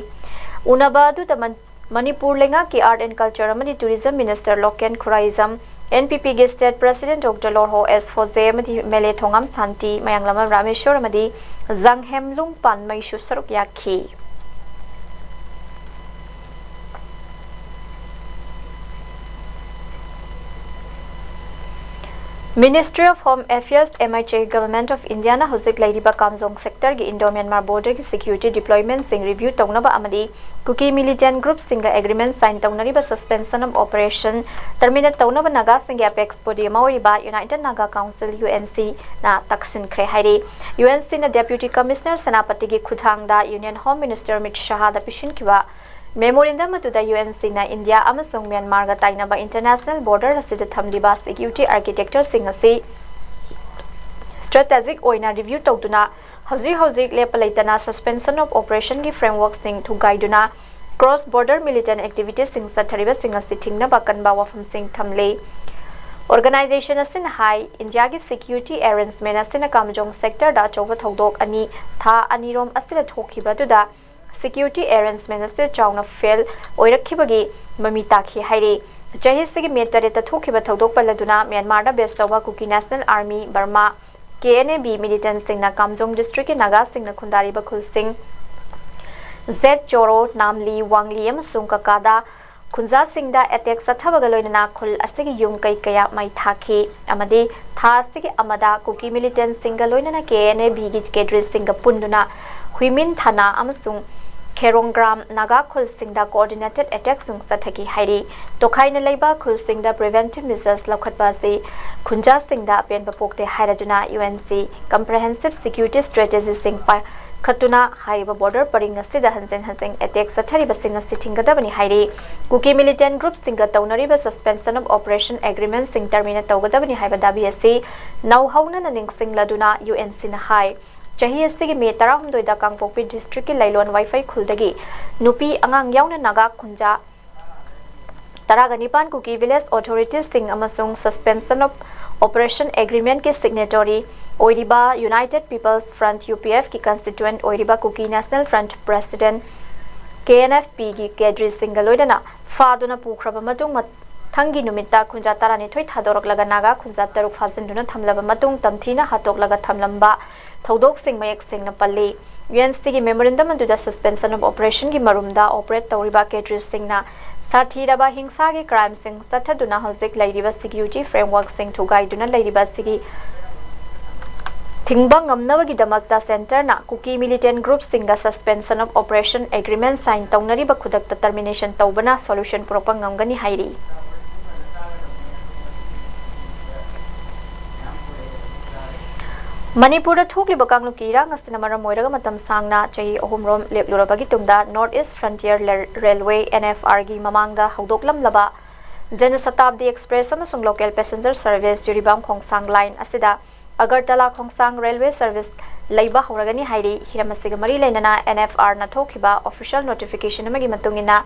ꯎꯅꯕ ꯑꯗꯨꯗ ꯃꯟ-, ꯃꯅꯤꯄꯨꯔ ꯂꯩꯉꯥꯛꯀꯤ Art and Culture ꯑꯃꯗꯤ Tourism Minister Loken Khuraijam, N P P ꯒꯤ State President Doctor Lorho S Pfoze ꯑꯃꯗꯤ M L A ꯊꯣꯉꯥꯝ ꯁꯥꯟꯇꯤ, ꯃꯌꯥꯡꯂꯝꯕꯝ ꯔꯥꯃꯦꯁꯣꯔ ꯑꯃꯗꯤ ꯖꯥꯡꯍꯦꯝꯂꯨꯡ ꯄꯥꯟꯃꯩꯁꯨ ꯁꯔꯨꯛ ꯌꯥꯈꯤ꯫ Ministry of Home Affairs, M H A, Government of India ꯅ ꯍꯧꯖꯤꯛ ꯂꯩꯔꯤꯕ ꯀꯥꯝꯖꯣꯡ sector ꯒꯤ Indo-Myanmar border ꯒꯤ security deployment ꯁꯤꯡ review ꯇꯧꯅꯕ ꯑꯃꯗꯤ ꯀꯨꯀꯤ militant group ꯁꯤꯡꯒ agreement sign ꯇꯧꯅꯔꯤꯕ suspension of operation terminate ꯇꯧꯅꯕ ꯅꯥꯒꯥꯁꯤꯡꯒꯤ apex body ꯑꯃ ꯑꯣꯏꯔꯤꯕ United Naga Council, U N C, ꯅ ꯇꯛꯁꯤꯟꯈ꯭ꯔꯦ ꯍꯥꯏꯔꯤ꯫ U N C ꯅ Deputy Commissioner ꯁꯦꯅꯥꯄꯇꯤꯒꯤ ꯈꯨꯠꯊꯥꯡꯗ Union Home Minister ꯑꯃꯤꯠ ꯁꯍꯥꯗ ꯄꯤꯁꯤꯟꯈꯤꯕ memorandum ꯑꯗꯨꯗ U N C ꯅ ꯏꯟꯗꯤꯌꯥ ꯑꯃꯁꯨꯡ ꯃ꯭ꯌꯥꯟꯃꯥꯔꯒ ꯇꯥꯏꯅꯕ international border ꯑꯁꯤꯗ ꯊꯝꯂꯤꯕ security architecture ꯁꯤꯡ ꯑꯁꯤ strategic ꯑꯣꯏꯅ review ꯇꯧꯗꯨꯅ ꯍꯧꯖꯤꯛ ꯍꯧꯖꯤꯛ ꯂꯦꯞꯄ ꯂꯩꯇꯅ suspension of operation ꯒꯤ framework ꯁꯤꯡ ꯊꯨꯒꯥꯏꯗꯨꯅ cross border militant activities ꯁꯤꯡ ꯆꯠꯊꯔꯤꯕꯁꯤꯡ ꯑꯁꯤ ꯊꯤꯡꯅꯕ ꯀꯟꯕ ꯋꯥꯐꯝꯁꯤꯡ ꯊꯝꯂꯤ꯫ Organization ꯑꯁꯤꯅ ꯍꯥꯏ, ꯏꯟꯗꯤꯌꯥꯒꯤ security arrangement ꯑꯁꯤꯅ ꯀꯥꯝꯖꯣꯡ sector ꯗ ꯑꯆꯧꯕ ꯊꯧꯗꯣꯛ ꯑꯅꯤ ꯊꯥ ꯑꯅꯤꯔꯣꯝ ꯑꯁꯤꯗ ꯊꯣꯛꯈꯤꯕ ꯑꯗꯨꯗ security arrangement ꯑꯁꯤ ꯆꯥꯎꯅ fail ꯑꯣꯏꯔꯛꯈꯤꯕꯒꯤ ꯃꯃꯤ ꯇꯥꯈꯤ ꯍꯥꯏꯔꯤ꯫ ꯆꯍꯤꯁꯤꯒꯤ May ꯇꯔꯦꯠꯇ ꯊꯣꯛꯈꯤꯕ ꯊꯧꯗꯣꯛ ꯄꯜꯂꯗꯨꯅ ꯃ꯭ꯌꯥꯟꯃꯥꯔꯗ base ꯇꯧꯕ Kuki National Army, Burma, K N A B militant ꯁꯤꯡꯅ ꯀꯥꯝꯖꯣꯡ district ꯀꯤ ꯅꯥꯒꯥꯁꯤꯡꯅ ꯈꯨꯟꯗꯥꯔꯤꯕ ꯈꯨꯜꯁꯤꯡ ꯖꯦꯠ ꯆꯣꯔꯣ, ꯅꯥꯝꯂꯤ, ꯋꯥꯡꯂꯤ ꯑꯃꯁꯨꯡ ꯀꯀꯥꯗ ꯈꯨꯟꯖꯥꯁꯤꯡꯗ attack ꯆꯠꯊꯕꯒ ꯂꯣꯏꯅꯅ ꯈꯨꯜ ꯑꯁꯤꯒꯤ ꯌꯨꯝ ꯀꯩ ꯀꯌꯥ ꯃꯩ ꯊꯥꯈꯤ ꯑꯃꯗꯤ ꯊꯥ ꯑꯁꯤꯒꯤ ꯑꯃꯗ ꯀꯨꯀꯤ militant ꯁꯤꯡꯒ ꯂꯣꯏꯅꯅ K N A B ꯒꯤ cadre ꯁꯤꯡꯒ ꯄꯨꯟꯗꯨꯅ ꯍꯨꯏꯃꯤꯟ ꯊꯥꯅꯥ ꯑꯃꯁꯨꯡ ꯈꯦꯔꯣꯡꯒ꯭ꯔꯥꯝ ꯅꯥꯒꯥ ꯈꯨꯜꯁꯤꯡꯗ coordinated attack ꯁꯤꯡ ꯆꯠꯊꯈꯤ ꯍꯥꯏꯔꯤ꯫ ꯇꯣꯈꯥꯏꯅ ꯂꯩꯕ ꯈꯨꯜꯁꯤꯡꯗ preventive measures ꯂꯧꯈꯠꯄ ꯑꯁꯤ ꯈꯨꯟꯖꯥꯁꯤꯡꯗ ꯑꯄꯦꯟꯕ ꯄꯣꯛꯇꯦ ꯍꯥꯏꯔꯗꯨꯅ U N C comprehensive security strategy ꯁꯤꯡ ꯄꯥꯏꯈꯠꯇꯨꯅ ꯍꯥꯏꯔꯤꯕ border ꯄꯔꯤꯡ ꯑꯁꯤꯗ ꯍꯟꯖꯤꯟ ꯍꯟꯖꯤꯟ attack ꯆꯠꯊꯔꯤꯕꯁꯤꯡ ꯑꯁꯤ ꯊꯤꯡꯒꯗꯕꯅꯤ ꯍꯥꯏꯔꯤ꯫ ꯀꯨꯀꯤ militant group ꯁꯤꯡꯒ ꯇꯧꯅꯔꯤꯕ suspension of operation agreement ꯁꯤꯡ terminate ꯇꯧꯒꯗꯕꯅꯤ ꯍꯥꯏꯕ ꯗꯥꯕꯤ ꯑꯁꯤ ꯅꯧꯍꯧꯅꯅ ꯅꯤꯡꯁꯤꯡꯂꯗꯨꯅ U N C ꯅ ꯍꯥꯏ, ꯆꯍꯤ ꯑꯁꯤꯒꯤ ꯃꯦ ꯇꯔꯥꯍꯨꯝꯗꯣꯏꯗ ꯀꯥꯡꯄꯣꯛꯄꯤ ꯗꯤꯁꯇ꯭ꯔꯤꯛꯀꯤ ꯂꯩꯂꯣꯟ ꯋꯥꯏꯐꯩ ꯈꯨꯜꯗꯒꯤ ꯅꯨꯄꯤ ꯑꯉꯥꯡ ꯌꯥꯎꯅ ꯅꯥꯒꯥ ꯈꯨꯟꯖꯥ ꯇꯔꯥꯒ ꯅꯤꯄꯥꯟ ꯀꯨꯀꯤ ꯚꯤꯂꯦꯖ ꯑꯣꯊꯣꯔꯤꯇꯤꯁꯁꯤꯡ ꯑꯃꯁꯨꯡ Suspension of Operation Agreement ꯀꯤ ꯁꯤꯒꯅꯦꯇꯣꯔꯤ ꯑꯣꯏꯔꯤꯕ United People's Front, U P F ꯀꯤ ꯀꯟꯁꯇꯤꯇ꯭ꯌꯨꯑꯦꯟ ꯑꯣꯏꯔꯤꯕ Kuki National Front President, K N F P ꯒꯤ ꯀꯦꯗ꯭ꯔꯤꯁꯤꯡꯒ ꯂꯣꯏꯅꯅ ꯐꯥꯗꯨꯅ ꯄꯨꯈ꯭ꯔꯕ ꯃꯇꯨꯡ, ꯃꯊꯪꯒꯤ ꯅꯨꯃꯤꯠꯇ ꯈꯨꯟꯖꯥ ꯇꯔꯥꯅꯤꯊꯣꯏ ꯊꯥꯗꯣꯔꯛꯂꯒ ꯅꯥꯒꯥ ꯈꯨꯟꯖꯥ ꯇꯔꯨꯛ ꯐꯥꯖꯤꯟꯗꯨꯅ ꯊꯝꯂꯕ ꯃꯇꯨꯡ, ꯇꯝꯊꯤꯅ ꯍꯥꯠꯇꯣꯛꯂꯒ ꯊꯝꯂꯝꯕ ꯊꯧꯗꯣꯛꯁꯤꯡ ꯃꯌꯦꯛ ꯁꯦꯡꯅ ꯄꯜꯂꯤ꯫ ꯌꯨ ꯑꯦꯟ ꯁꯤꯒꯤ ꯃꯦꯃꯣꯔꯦꯟꯗꯝ ꯑꯗꯨꯗ Suspension of Operation ꯒꯤ ꯃꯔꯨꯝꯗ ꯑꯣꯄꯔꯦꯠ ꯇꯧꯔꯤꯕ ꯀꯦꯗ꯭ꯔꯤꯁꯤꯡꯅ ꯁꯥꯊꯤꯔꯕ ꯍꯤꯡꯁꯥꯒꯤ ꯀ꯭ꯔꯥꯏꯝꯁꯤꯡ ꯆꯠꯊꯗꯨꯅ ꯍꯧꯖꯤꯛ ꯂꯩꯔꯤꯕ ꯁꯦꯀ꯭ꯌꯨꯔꯤꯇꯤ ꯐ꯭ꯔꯦꯝꯋꯔꯛꯁꯤꯡ ꯊꯨꯒꯥꯏꯗꯨꯅ ꯂꯩꯔꯤꯕ ꯑꯁꯤꯒꯤ ꯊꯤꯡꯕ ꯉꯝꯅꯕꯒꯤꯗꯃꯛꯇ ꯁꯦꯟꯇꯔꯅ ꯀꯨꯀꯤ ꯃꯤꯂꯤꯇꯦꯟ ꯒ꯭ꯔꯨꯞꯁꯤꯡꯒ Suspension of Operation Agreement sign ꯇꯧꯅꯔꯤꯕ ꯈꯨꯗꯛꯇ ꯇꯔꯃꯤꯅꯦꯁꯟ ꯇꯧꯕꯅ ꯁꯣꯂꯨꯁꯟ ꯄꯨꯔꯛꯄ ꯉꯝꯒꯅꯤ ꯍꯥꯏꯔꯤ꯫ ꯃꯅꯤꯄꯨꯔꯗ ꯊꯣꯛꯂꯤꯕ ꯀꯥꯡꯂꯨꯞꯀꯤ ꯏꯔꯥꯡ ꯑꯁꯤꯅ ꯃꯔꯝ ꯑꯣꯏꯔꯒ ꯃꯇꯝ ꯁꯥꯡꯅ ꯆꯍꯤ ꯑꯍꯨꯝꯔꯣꯝ ꯂꯦꯞꯂꯨꯔꯕꯒꯤ ꯇꯨꯡꯗ North East Frontier Rail-, Railway, N F R ꯒꯤ ꯃꯃꯥꯡꯗ ꯍꯧꯗꯣꯛꯂꯝꯂꯕ ꯖꯅꯁꯇꯥꯕꯗꯤ ꯑꯦꯛꯁꯄ꯭ꯔꯦꯁ ꯑꯃꯁꯨꯡ ꯂꯣꯀꯦꯜ ꯄꯦꯁꯦꯟꯖꯔ ꯁꯔꯚꯤꯁ ꯖꯤꯔꯤꯕꯥꯝ ꯈꯣꯡꯁꯥꯡ ꯂꯥꯏꯟ ꯑꯁꯤꯗ ꯑꯒꯔꯇꯂꯥ ꯈꯣꯡꯁꯥꯡ ꯔꯦꯜꯋꯦ ꯁꯔꯚꯤꯁ ꯂꯩꯕ ꯍꯧꯔꯒꯅꯤ ꯍꯥꯏꯔꯤ꯫ ꯍꯤꯔꯝ ꯑꯁꯤꯒ ꯃꯔꯤ ꯂꯩꯅꯅ ꯑꯦꯟ ꯑꯦꯐ ꯑꯥꯔꯅ ꯊꯣꯛꯈꯤꯕ ꯑꯣꯐꯤꯁꯤꯌꯦꯜ ꯅꯣꯇꯤꯐꯤꯀꯦꯁꯟ ꯑꯃꯒꯤ ꯃꯇꯨꯡ ꯏꯟꯅ,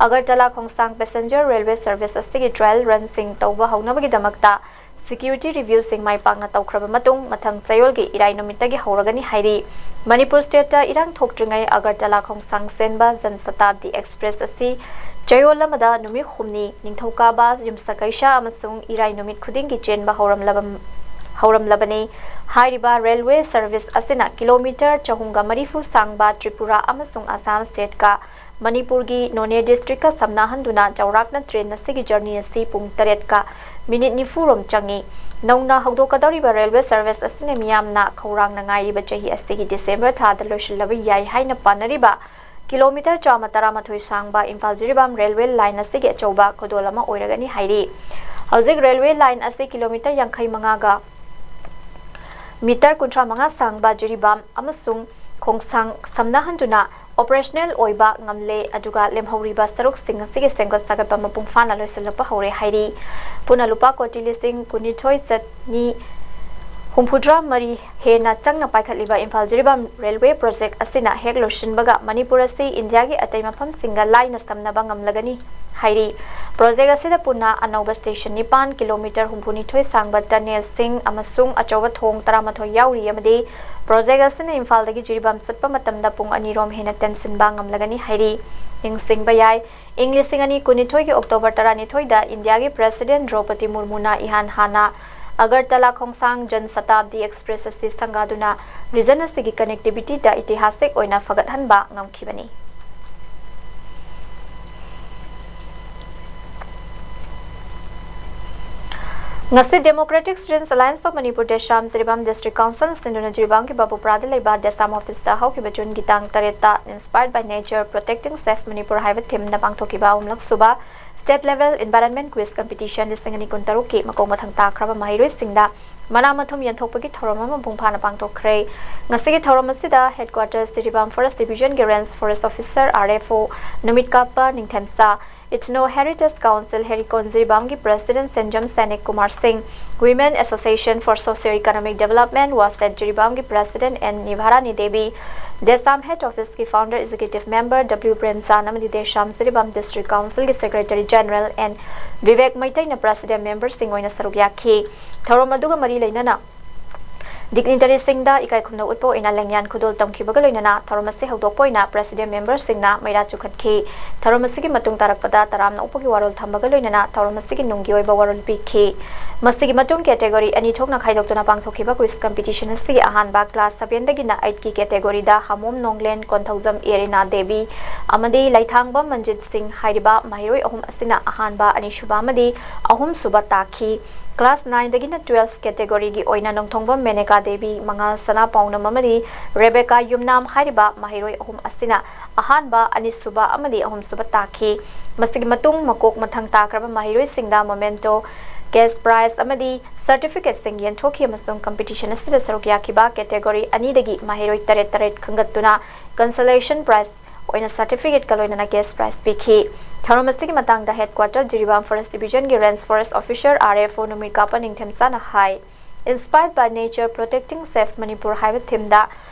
ꯑꯒꯔꯇꯂꯥ ꯈꯣꯡꯁꯥꯡ ꯄꯦꯁꯦꯟꯖꯔ ꯔꯦꯜꯋꯦ ꯁꯔꯚꯤꯁ ꯑꯁꯤꯒꯤ ꯇ꯭ꯔꯥꯌꯦꯜ ꯔꯟꯁꯤꯡ ꯇꯧꯕ ꯍꯧꯅꯕꯒꯤꯗꯃꯛꯇ ꯁꯦꯀ꯭ꯌꯨꯔꯤꯇꯤ ꯔꯤꯚ꯭ꯌꯨꯁꯤꯡ ꯃꯥꯏ ꯄꯥꯛꯅ ꯇꯧꯈ꯭ꯔꯕ ꯃꯇꯨꯡ, ꯃꯊꯪ ꯆꯌꯣꯜꯒꯤ ꯏꯔꯥꯏ ꯅꯨꯃꯤꯠꯇꯒꯤ ꯍꯧꯔꯒꯅꯤ ꯍꯥꯏꯔꯤ꯫ ꯃꯅꯤꯄꯨꯔ ꯁ꯭ꯇꯦꯠꯇ ꯏꯔꯥꯡ ꯊꯣꯛꯇ꯭ꯔꯤꯉꯩ ꯑꯒꯔꯇꯂꯥ ꯈꯣꯡꯁꯥꯡ ꯆꯦꯟꯕ ꯖꯟꯁꯇꯥꯕꯗꯤ ꯑꯦꯛꯁꯄ꯭ꯔꯦꯁ ꯑꯁꯤ ꯆꯌꯣꯜ ꯑꯃꯗ ꯅꯨꯃꯤꯠ ꯍꯨꯝꯅꯤ, ꯅꯤꯡꯊꯧꯀꯥꯕ, ꯌꯨꯝꯁꯀꯩꯁ ꯑꯃꯁꯨꯡ ꯏꯔꯥꯏ ꯅꯨꯃꯤꯠ ꯈꯨꯗꯤꯡꯒꯤ ꯆꯦꯟꯕ ꯍꯧꯔꯝꯂꯕ-, ꯍꯧꯔꯝꯂꯕꯅꯤ꯫ ꯍꯥꯏꯔꯤꯕ ꯔꯦꯜꯋꯦ ꯁꯔꯚꯤꯁ ꯑꯁꯤꯅ ꯀꯤꯂꯣꯃꯤꯇꯔ ꯆꯍꯨꯝꯒ ꯃꯔꯤꯐꯨ ꯁꯥꯡꯕ ꯇ꯭ꯔꯤꯄꯨꯔꯥ ꯑꯃꯁꯨꯡ ꯑꯁꯥꯝ ꯁ꯭ꯇꯦꯠꯀ ꯃꯅꯤꯄꯨꯔꯒꯤ ꯅꯣꯅꯦ ꯗꯤꯁꯇ꯭ꯔꯤꯛꯀ ꯁꯝꯅꯍꯟꯗꯨꯅ ꯆꯥꯎꯔꯥꯛꯅ ꯇ꯭ꯔꯦꯟ ꯑꯁꯤꯒꯤ ꯖꯔꯅꯤ ꯑꯁꯤ ꯄꯨꯡ ꯇꯔꯦꯠꯀ ꯃꯤꯅꯤꯠ ꯅꯤꯐꯨ ꯔꯣꯝ ꯆꯪꯏ꯫ ꯅꯧꯅ ꯍꯧꯗꯣꯛꯀꯗꯧꯔꯤꯕ ꯔꯦꯜꯋꯦ ꯁꯔꯚꯤꯁ ꯑꯁꯤꯅ ꯃꯤꯌꯥꯝꯅ ꯈꯧꯔꯥꯡꯅ ꯉꯥꯏꯔꯤꯕ ꯆꯍꯤ ꯑꯁꯤꯒꯤ ꯗꯤꯁꯦꯝꯕꯔ ꯊꯥꯗ ꯂꯣꯏꯁꯤꯜꯂꯕ ꯌꯥꯏ ꯍꯥꯏꯅ ꯄꯥꯅꯔꯤꯕ ꯀꯤꯂꯣꯃꯤꯇꯔ ꯆꯥꯝꯃ ꯇꯔꯥꯃꯥꯊꯣꯏ ꯁꯥꯡꯕ ꯏꯝꯐꯥꯜ ꯖꯤꯔꯤꯕꯥꯝ ꯔꯦꯜꯋꯦ ꯂꯥꯏꯟ ꯑꯁꯤꯒꯤ ꯑꯆꯧꯕ ꯈꯨꯗꯣꯜ ꯑꯃ ꯑꯣꯏꯔꯒꯅꯤ ꯍꯥꯏꯔꯤ꯫ ꯍꯧꯖꯤꯛ ꯔꯦꯜꯋꯦ ꯂꯥꯏꯟ ꯑꯁꯤ ꯀꯤꯂꯣꯃꯤꯇꯔ ꯌꯥꯡꯈꯩ ꯃꯉꯥꯒ ꯃꯤꯇꯔ ꯀꯨꯟꯊ꯭ꯔꯥ ꯃꯉꯥ ꯁꯥꯡꯕ ꯖꯤꯔꯤꯕꯥꯝ ꯑꯃꯁꯨꯡ ꯈꯣꯡꯁꯥꯡ ꯁꯝꯅꯍꯟꯗꯨꯅ ꯑꯣꯄꯔꯦꯁꯅꯦꯜ ꯑꯣꯏꯕ ꯉꯝꯂꯦ, ꯑꯗꯨꯒ ꯂꯦꯝꯍꯧꯔꯤꯕ ꯁꯔꯨꯛꯁꯤꯡ ꯑꯁꯤꯒꯤ ꯁꯦꯝꯒꯠ ꯁꯥꯒꯠꯄ ꯃꯄꯨꯡ ꯐꯥꯅ ꯂꯣꯏꯁꯤꯜꯂꯛꯄ ꯍꯧꯔꯦ ꯍꯥꯏꯔꯤ꯫ ꯄꯨꯟꯅ ꯂꯨꯄꯥ ꯀꯣꯇꯤ ꯂꯤꯁꯤꯡ ꯀꯨꯟꯅꯤꯊꯣꯏ ꯆꯅꯤ ꯍꯨꯝꯐꯨꯇꯔꯥ ꯃꯔꯤ ꯍꯦꯟꯅ ꯆꯪꯅ ꯄꯥꯏꯈꯠꯂꯤꯕ ꯏꯝꯐꯥꯜ ꯖꯤꯔꯤꯕꯥꯝ ꯔꯦꯜꯋꯦ ꯄ꯭ꯔꯣꯖꯦꯛ ꯑꯁꯤꯅ ꯍꯦꯛ ꯂꯣꯏꯁꯤꯟꯕꯒ ꯃꯅꯤꯄꯨꯔ ꯑꯁꯤ ꯏꯟꯗꯤꯌꯥꯒꯤ ꯑꯇꯩ ꯃꯐꯝꯁꯤꯡꯒ ꯂꯥꯏꯅ ꯁꯝꯅꯕ ꯉꯝꯂꯒꯅꯤ ꯍꯥꯏꯔꯤ꯫ ꯄ꯭ꯔꯣꯖꯦꯛ ꯑꯁꯤꯗ ꯄꯨꯟꯅ ꯑꯅꯧꯕ ꯁ꯭ꯇꯦꯁꯟ ꯅꯤꯄꯥꯟ, ꯀꯤꯂꯣꯃꯤꯇꯔ ꯍꯨꯝꯐꯨꯅꯤꯊꯣꯏ ꯁꯥꯡꯕ ꯇꯅꯦꯜꯁꯤꯡ ꯑꯃꯁꯨꯡ ꯑꯆꯧꯕ ꯊꯣꯡ ꯇꯔꯥꯃꯥꯊꯣꯏ ꯌꯥꯎꯔꯤ ꯑꯃꯗꯤ ꯄ꯭ꯔꯣꯖꯦꯛ ꯑꯁꯤꯅ ꯏꯝꯐꯥꯜꯗꯒꯤ ꯖꯤꯔꯤꯕꯥꯝ ꯆꯠꯄ ꯃꯇꯝꯗ ꯄꯨꯡ ꯑꯅꯤꯔꯣꯝ ꯍꯦꯟꯅ ꯇꯦꯟꯁꯤꯟꯕ ꯉꯝꯂꯒꯅꯤ ꯍꯥꯏꯔꯤ꯫ ꯅꯤꯡꯁꯤꯡꯕ ꯌꯥꯏ, ꯏꯪ ꯂꯤꯁꯤꯡ ꯑꯅꯤ ꯀꯨꯟꯅꯤꯊꯣꯏꯒꯤ ꯑꯣꯛꯇꯣꯕꯔ ꯇꯔꯥꯅꯤꯊꯣꯏꯗ ꯏꯟꯗꯤꯌꯥꯒꯤ ꯄ꯭ꯔꯦꯁꯤꯗꯦꯟꯠ ꯗ꯭ꯔꯧꯄꯗꯤ ꯃꯨꯔꯃꯨꯅ ꯏꯍꯥꯟ ꯍꯥꯟꯅ ꯑꯒꯔꯇꯂꯥ ꯈꯣꯡꯁꯥꯡ ꯖꯟ ꯁꯇꯥꯕꯗꯤ ꯑꯦꯛꯁꯄ꯭ꯔꯦꯁ ꯑꯁꯤ ꯁꯪꯒꯥꯗꯨꯅ ꯔꯤꯖꯟ ꯑꯁꯤꯒꯤ ꯀꯅꯦꯛꯇꯤꯕꯤꯇꯤꯗ ꯏꯇꯤꯍꯥꯁꯤꯛ ꯑꯣꯏꯅ ꯐꯒꯠꯍꯟꯕ ꯉꯝꯈꯤꯕꯅꯤ꯫ ꯉꯁꯤ Democratic Students Alliance of Manipur ꯗꯦꯁꯥꯝ ꯖꯤꯔꯤꯕꯥꯝ ꯗꯤꯁꯇ꯭ꯔꯤꯛ ꯀꯥꯎꯟꯁꯤꯜ ꯁꯤꯟꯗꯨꯅ ꯖꯤꯔꯤꯕꯥꯝꯒꯤ ꯕꯥꯕꯨꯄꯨꯔꯥꯗ ꯂꯩꯕ ꯗꯦꯁꯥꯝ ꯑꯣꯐꯤꯁꯇ ꯍꯧꯈꯤꯕ ꯖꯨꯟꯒꯤ ꯇꯥꯡ ꯇꯔꯦꯠꯇ Inspired by Nature, Protecting Safe Manipur ꯍꯥꯏꯕ ꯊꯤꯝꯗ ꯄꯥꯡꯊꯣꯛꯈꯤꯕ ꯑꯍꯨꯝꯂꯛ ꯁꯨꯕ State Level Environment Quiz Competition ꯂꯤꯁꯤꯡ ꯑꯅꯤ ꯀꯨꯟꯇꯔꯨꯛꯀꯤ ꯃꯀꯣꯛ ꯃꯊꯪ ꯇꯥꯈ꯭ꯔꯕ ꯃꯍꯩꯔꯣꯏꯁꯤꯡꯗ ꯃꯅꯥ ꯃꯊꯨꯝ ꯌꯦꯟꯊꯣꯛꯄꯒꯤ ꯊꯧꯔꯝ ꯑꯃ ꯃꯄꯨꯡ ꯐꯥꯅ ꯄꯥꯡꯊꯣꯛꯈ꯭ꯔꯦ꯫ ꯉꯁꯤꯒꯤ ꯊꯧꯔꯝ ꯑꯁꯤꯗ headquarters ꯖꯤꯔꯤꯕꯥꯝ Forest Division ꯒꯤ Range Forest Officer, R F O, ꯅꯨꯃꯤꯠ ꯀꯥꯞꯄ ꯅꯤꯡꯊꯦꯝꯆꯥ, Ethno Heritage Council ꯍꯦꯔꯤꯀꯣꯟ ꯖꯤꯔꯤꯕꯥꯝꯒꯤ President ꯁꯦꯟꯖꯝ ꯁꯦꯅꯤꯛ ꯀꯨꯃꯥꯔ ꯁꯤꯡ, Women Association for Socio Economic Development, WASED ꯖꯤꯔꯤꯕꯥꯝꯒꯤ President N ꯅꯤꯚꯥꯔꯥꯅꯤ Devi, ꯗꯦꯁꯥꯝ Head Office ꯀꯤ Founder Executive Member W ꯄ꯭ꯔꯦꯝꯆꯥꯟ ꯑꯃꯗꯤ ꯗꯦꯁꯥꯝ ꯖꯤꯔꯤꯕꯥꯝ District Council ꯒꯤ Secretary General N Bibek ꯃꯩꯇꯩꯅ President member ꯁꯤꯡ ꯑꯣꯏꯅ ꯁꯔꯨꯛ ꯌꯥꯈꯤ꯫ ꯊꯧꯔꯝ ꯑꯗꯨꯒ ꯃꯔꯤ ꯂꯩꯅꯅ dignitary ꯁꯤꯡꯗ ꯏꯀꯥꯏ ꯈꯨꯝꯅꯧ ꯎꯠꯄ ꯑꯣꯏꯅ ꯂꯦꯡꯌꯥꯟ ꯈꯨꯗꯣꯜ ꯇꯝꯈꯤꯕꯒ ꯂꯣꯏꯅꯅ ꯊꯧꯔꯝ ꯑꯁꯤ ꯍꯧꯗꯣꯛꯄ ꯑꯣꯏꯅ President member ꯁꯤꯡꯅ ꯃꯩꯔꯥ ꯆꯨꯈꯠꯈꯤ꯫ ꯊꯧꯔꯝ ꯑꯁꯤꯒꯤ ꯃꯇꯨꯡ ꯇꯥꯔꯛꯄꯗ ꯇꯔꯥꯝꯅ ꯑꯣꯛꯄꯒꯤ ꯋꯥꯔꯣꯜ ꯊꯝꯕꯒ ꯂꯣꯏꯅꯅ ꯊꯧꯔꯝ ꯑꯁꯤꯒꯤ ꯅꯨꯡꯒꯤ ꯑꯣꯏꯕ ꯋꯥꯔꯣꯜ ꯄꯤꯈꯤ꯫ ꯃꯁꯤꯒꯤ ꯃꯇꯨꯡ category ꯑꯅꯤ ꯊꯣꯛꯅ ꯈꯥꯏꯗꯣꯛꯇꯨꯅ ꯄꯥꯡꯊꯣꯛꯈꯤꯕ quiz competition ꯑꯁꯤꯒꯤ ꯑꯍꯥꯟꯕ class seven ꯗꯒꯤꯅ eight ꯀꯤ category ꯗ ꯍꯥꯃꯣꯝ ꯅꯣꯡꯂꯦꯟ ꯀꯣꯟꯊꯧꯖꯝ ꯑꯦꯔꯤꯅꯥ ꯗꯦꯕꯤ ꯑꯃꯗꯤ ꯂꯩꯊꯥꯡꯕꯝ ꯃꯟꯖꯤꯠ ꯁꯤꯡ ꯍꯥꯏꯔꯤꯕ ꯃꯍꯩꯔꯣꯏ ꯑꯍꯨꯝ ꯑꯁꯤꯅ ꯑꯍꯥꯟꯕ, ꯑꯅꯤꯁꯨꯕ ꯑꯃꯗꯤ ꯑꯍꯨꯝꯁꯨꯕ ꯇꯥꯈꯤ꯫ Class nine ꯗꯒꯤꯅ twelve category ꯒꯤ ꯑꯣꯏꯅ ꯅꯣꯡꯊꯣꯡꯕꯝ ꯃꯦꯅꯦꯀꯥ ꯗꯦꯕꯤ, ꯃꯉꯥꯜ ꯁꯅꯥ ꯄꯥꯎꯅꯝ ꯑꯃꯗꯤ ꯔꯦꯕꯦꯀꯥ ꯌꯨꯝꯅꯥꯝ ꯍꯥꯏꯔꯤꯕ ꯃꯍꯩꯔꯣꯏ ꯑꯍꯨꯝ ꯑꯁꯤꯅ ꯑꯍꯥꯟꯕ, ꯑꯅꯤꯁꯨꯕ ꯑꯃꯗꯤ ꯑꯍꯨꯝꯁꯨꯕ ꯇꯥꯈꯤ꯫ ꯃꯁꯤꯒꯤ ꯃꯇꯨꯡ ꯃꯀꯣꯛ ꯃꯊꯪ ꯇꯥꯈ꯭ꯔꯕ ꯃꯍꯩꯔꯣꯏꯁꯤꯡꯗ memento, cash prize ꯑꯃꯗꯤ certificate ꯁꯤꯡ ꯌꯦꯟꯊꯣꯛꯈꯤ ꯑꯃꯁꯨꯡ competition ꯑꯁꯤꯗ ꯁꯔꯨꯛ ꯌꯥꯈꯤꯕ category ꯑꯅꯤꯗꯒꯤ ꯃꯍꯩꯔꯣꯏ ꯇꯔꯦꯠ ꯇꯔꯦꯠ ꯈꯟꯒꯠꯇꯨꯅ consolation prize ꯑꯣꯏꯅ certificate ꯀ ꯂꯣꯏꯅꯅ cash prize ꯄꯤꯈꯤ꯫ ꯊꯧꯔꯝ ꯑꯁꯤꯒꯤ ꯃꯇꯥꯡꯗ headquarter ꯖꯤꯔꯤꯕꯥꯝ Forest Division ꯒꯤ Range Forest Officer R F O ꯅꯨꯃꯤꯠ ꯀꯥꯞꯄ ꯅꯤꯡꯊꯦꯝꯆꯥꯅ ꯍꯥꯏ, Inspired by Nature, Protecting Safe Manipur ꯍꯥꯏꯕ ꯊꯤꯝꯗ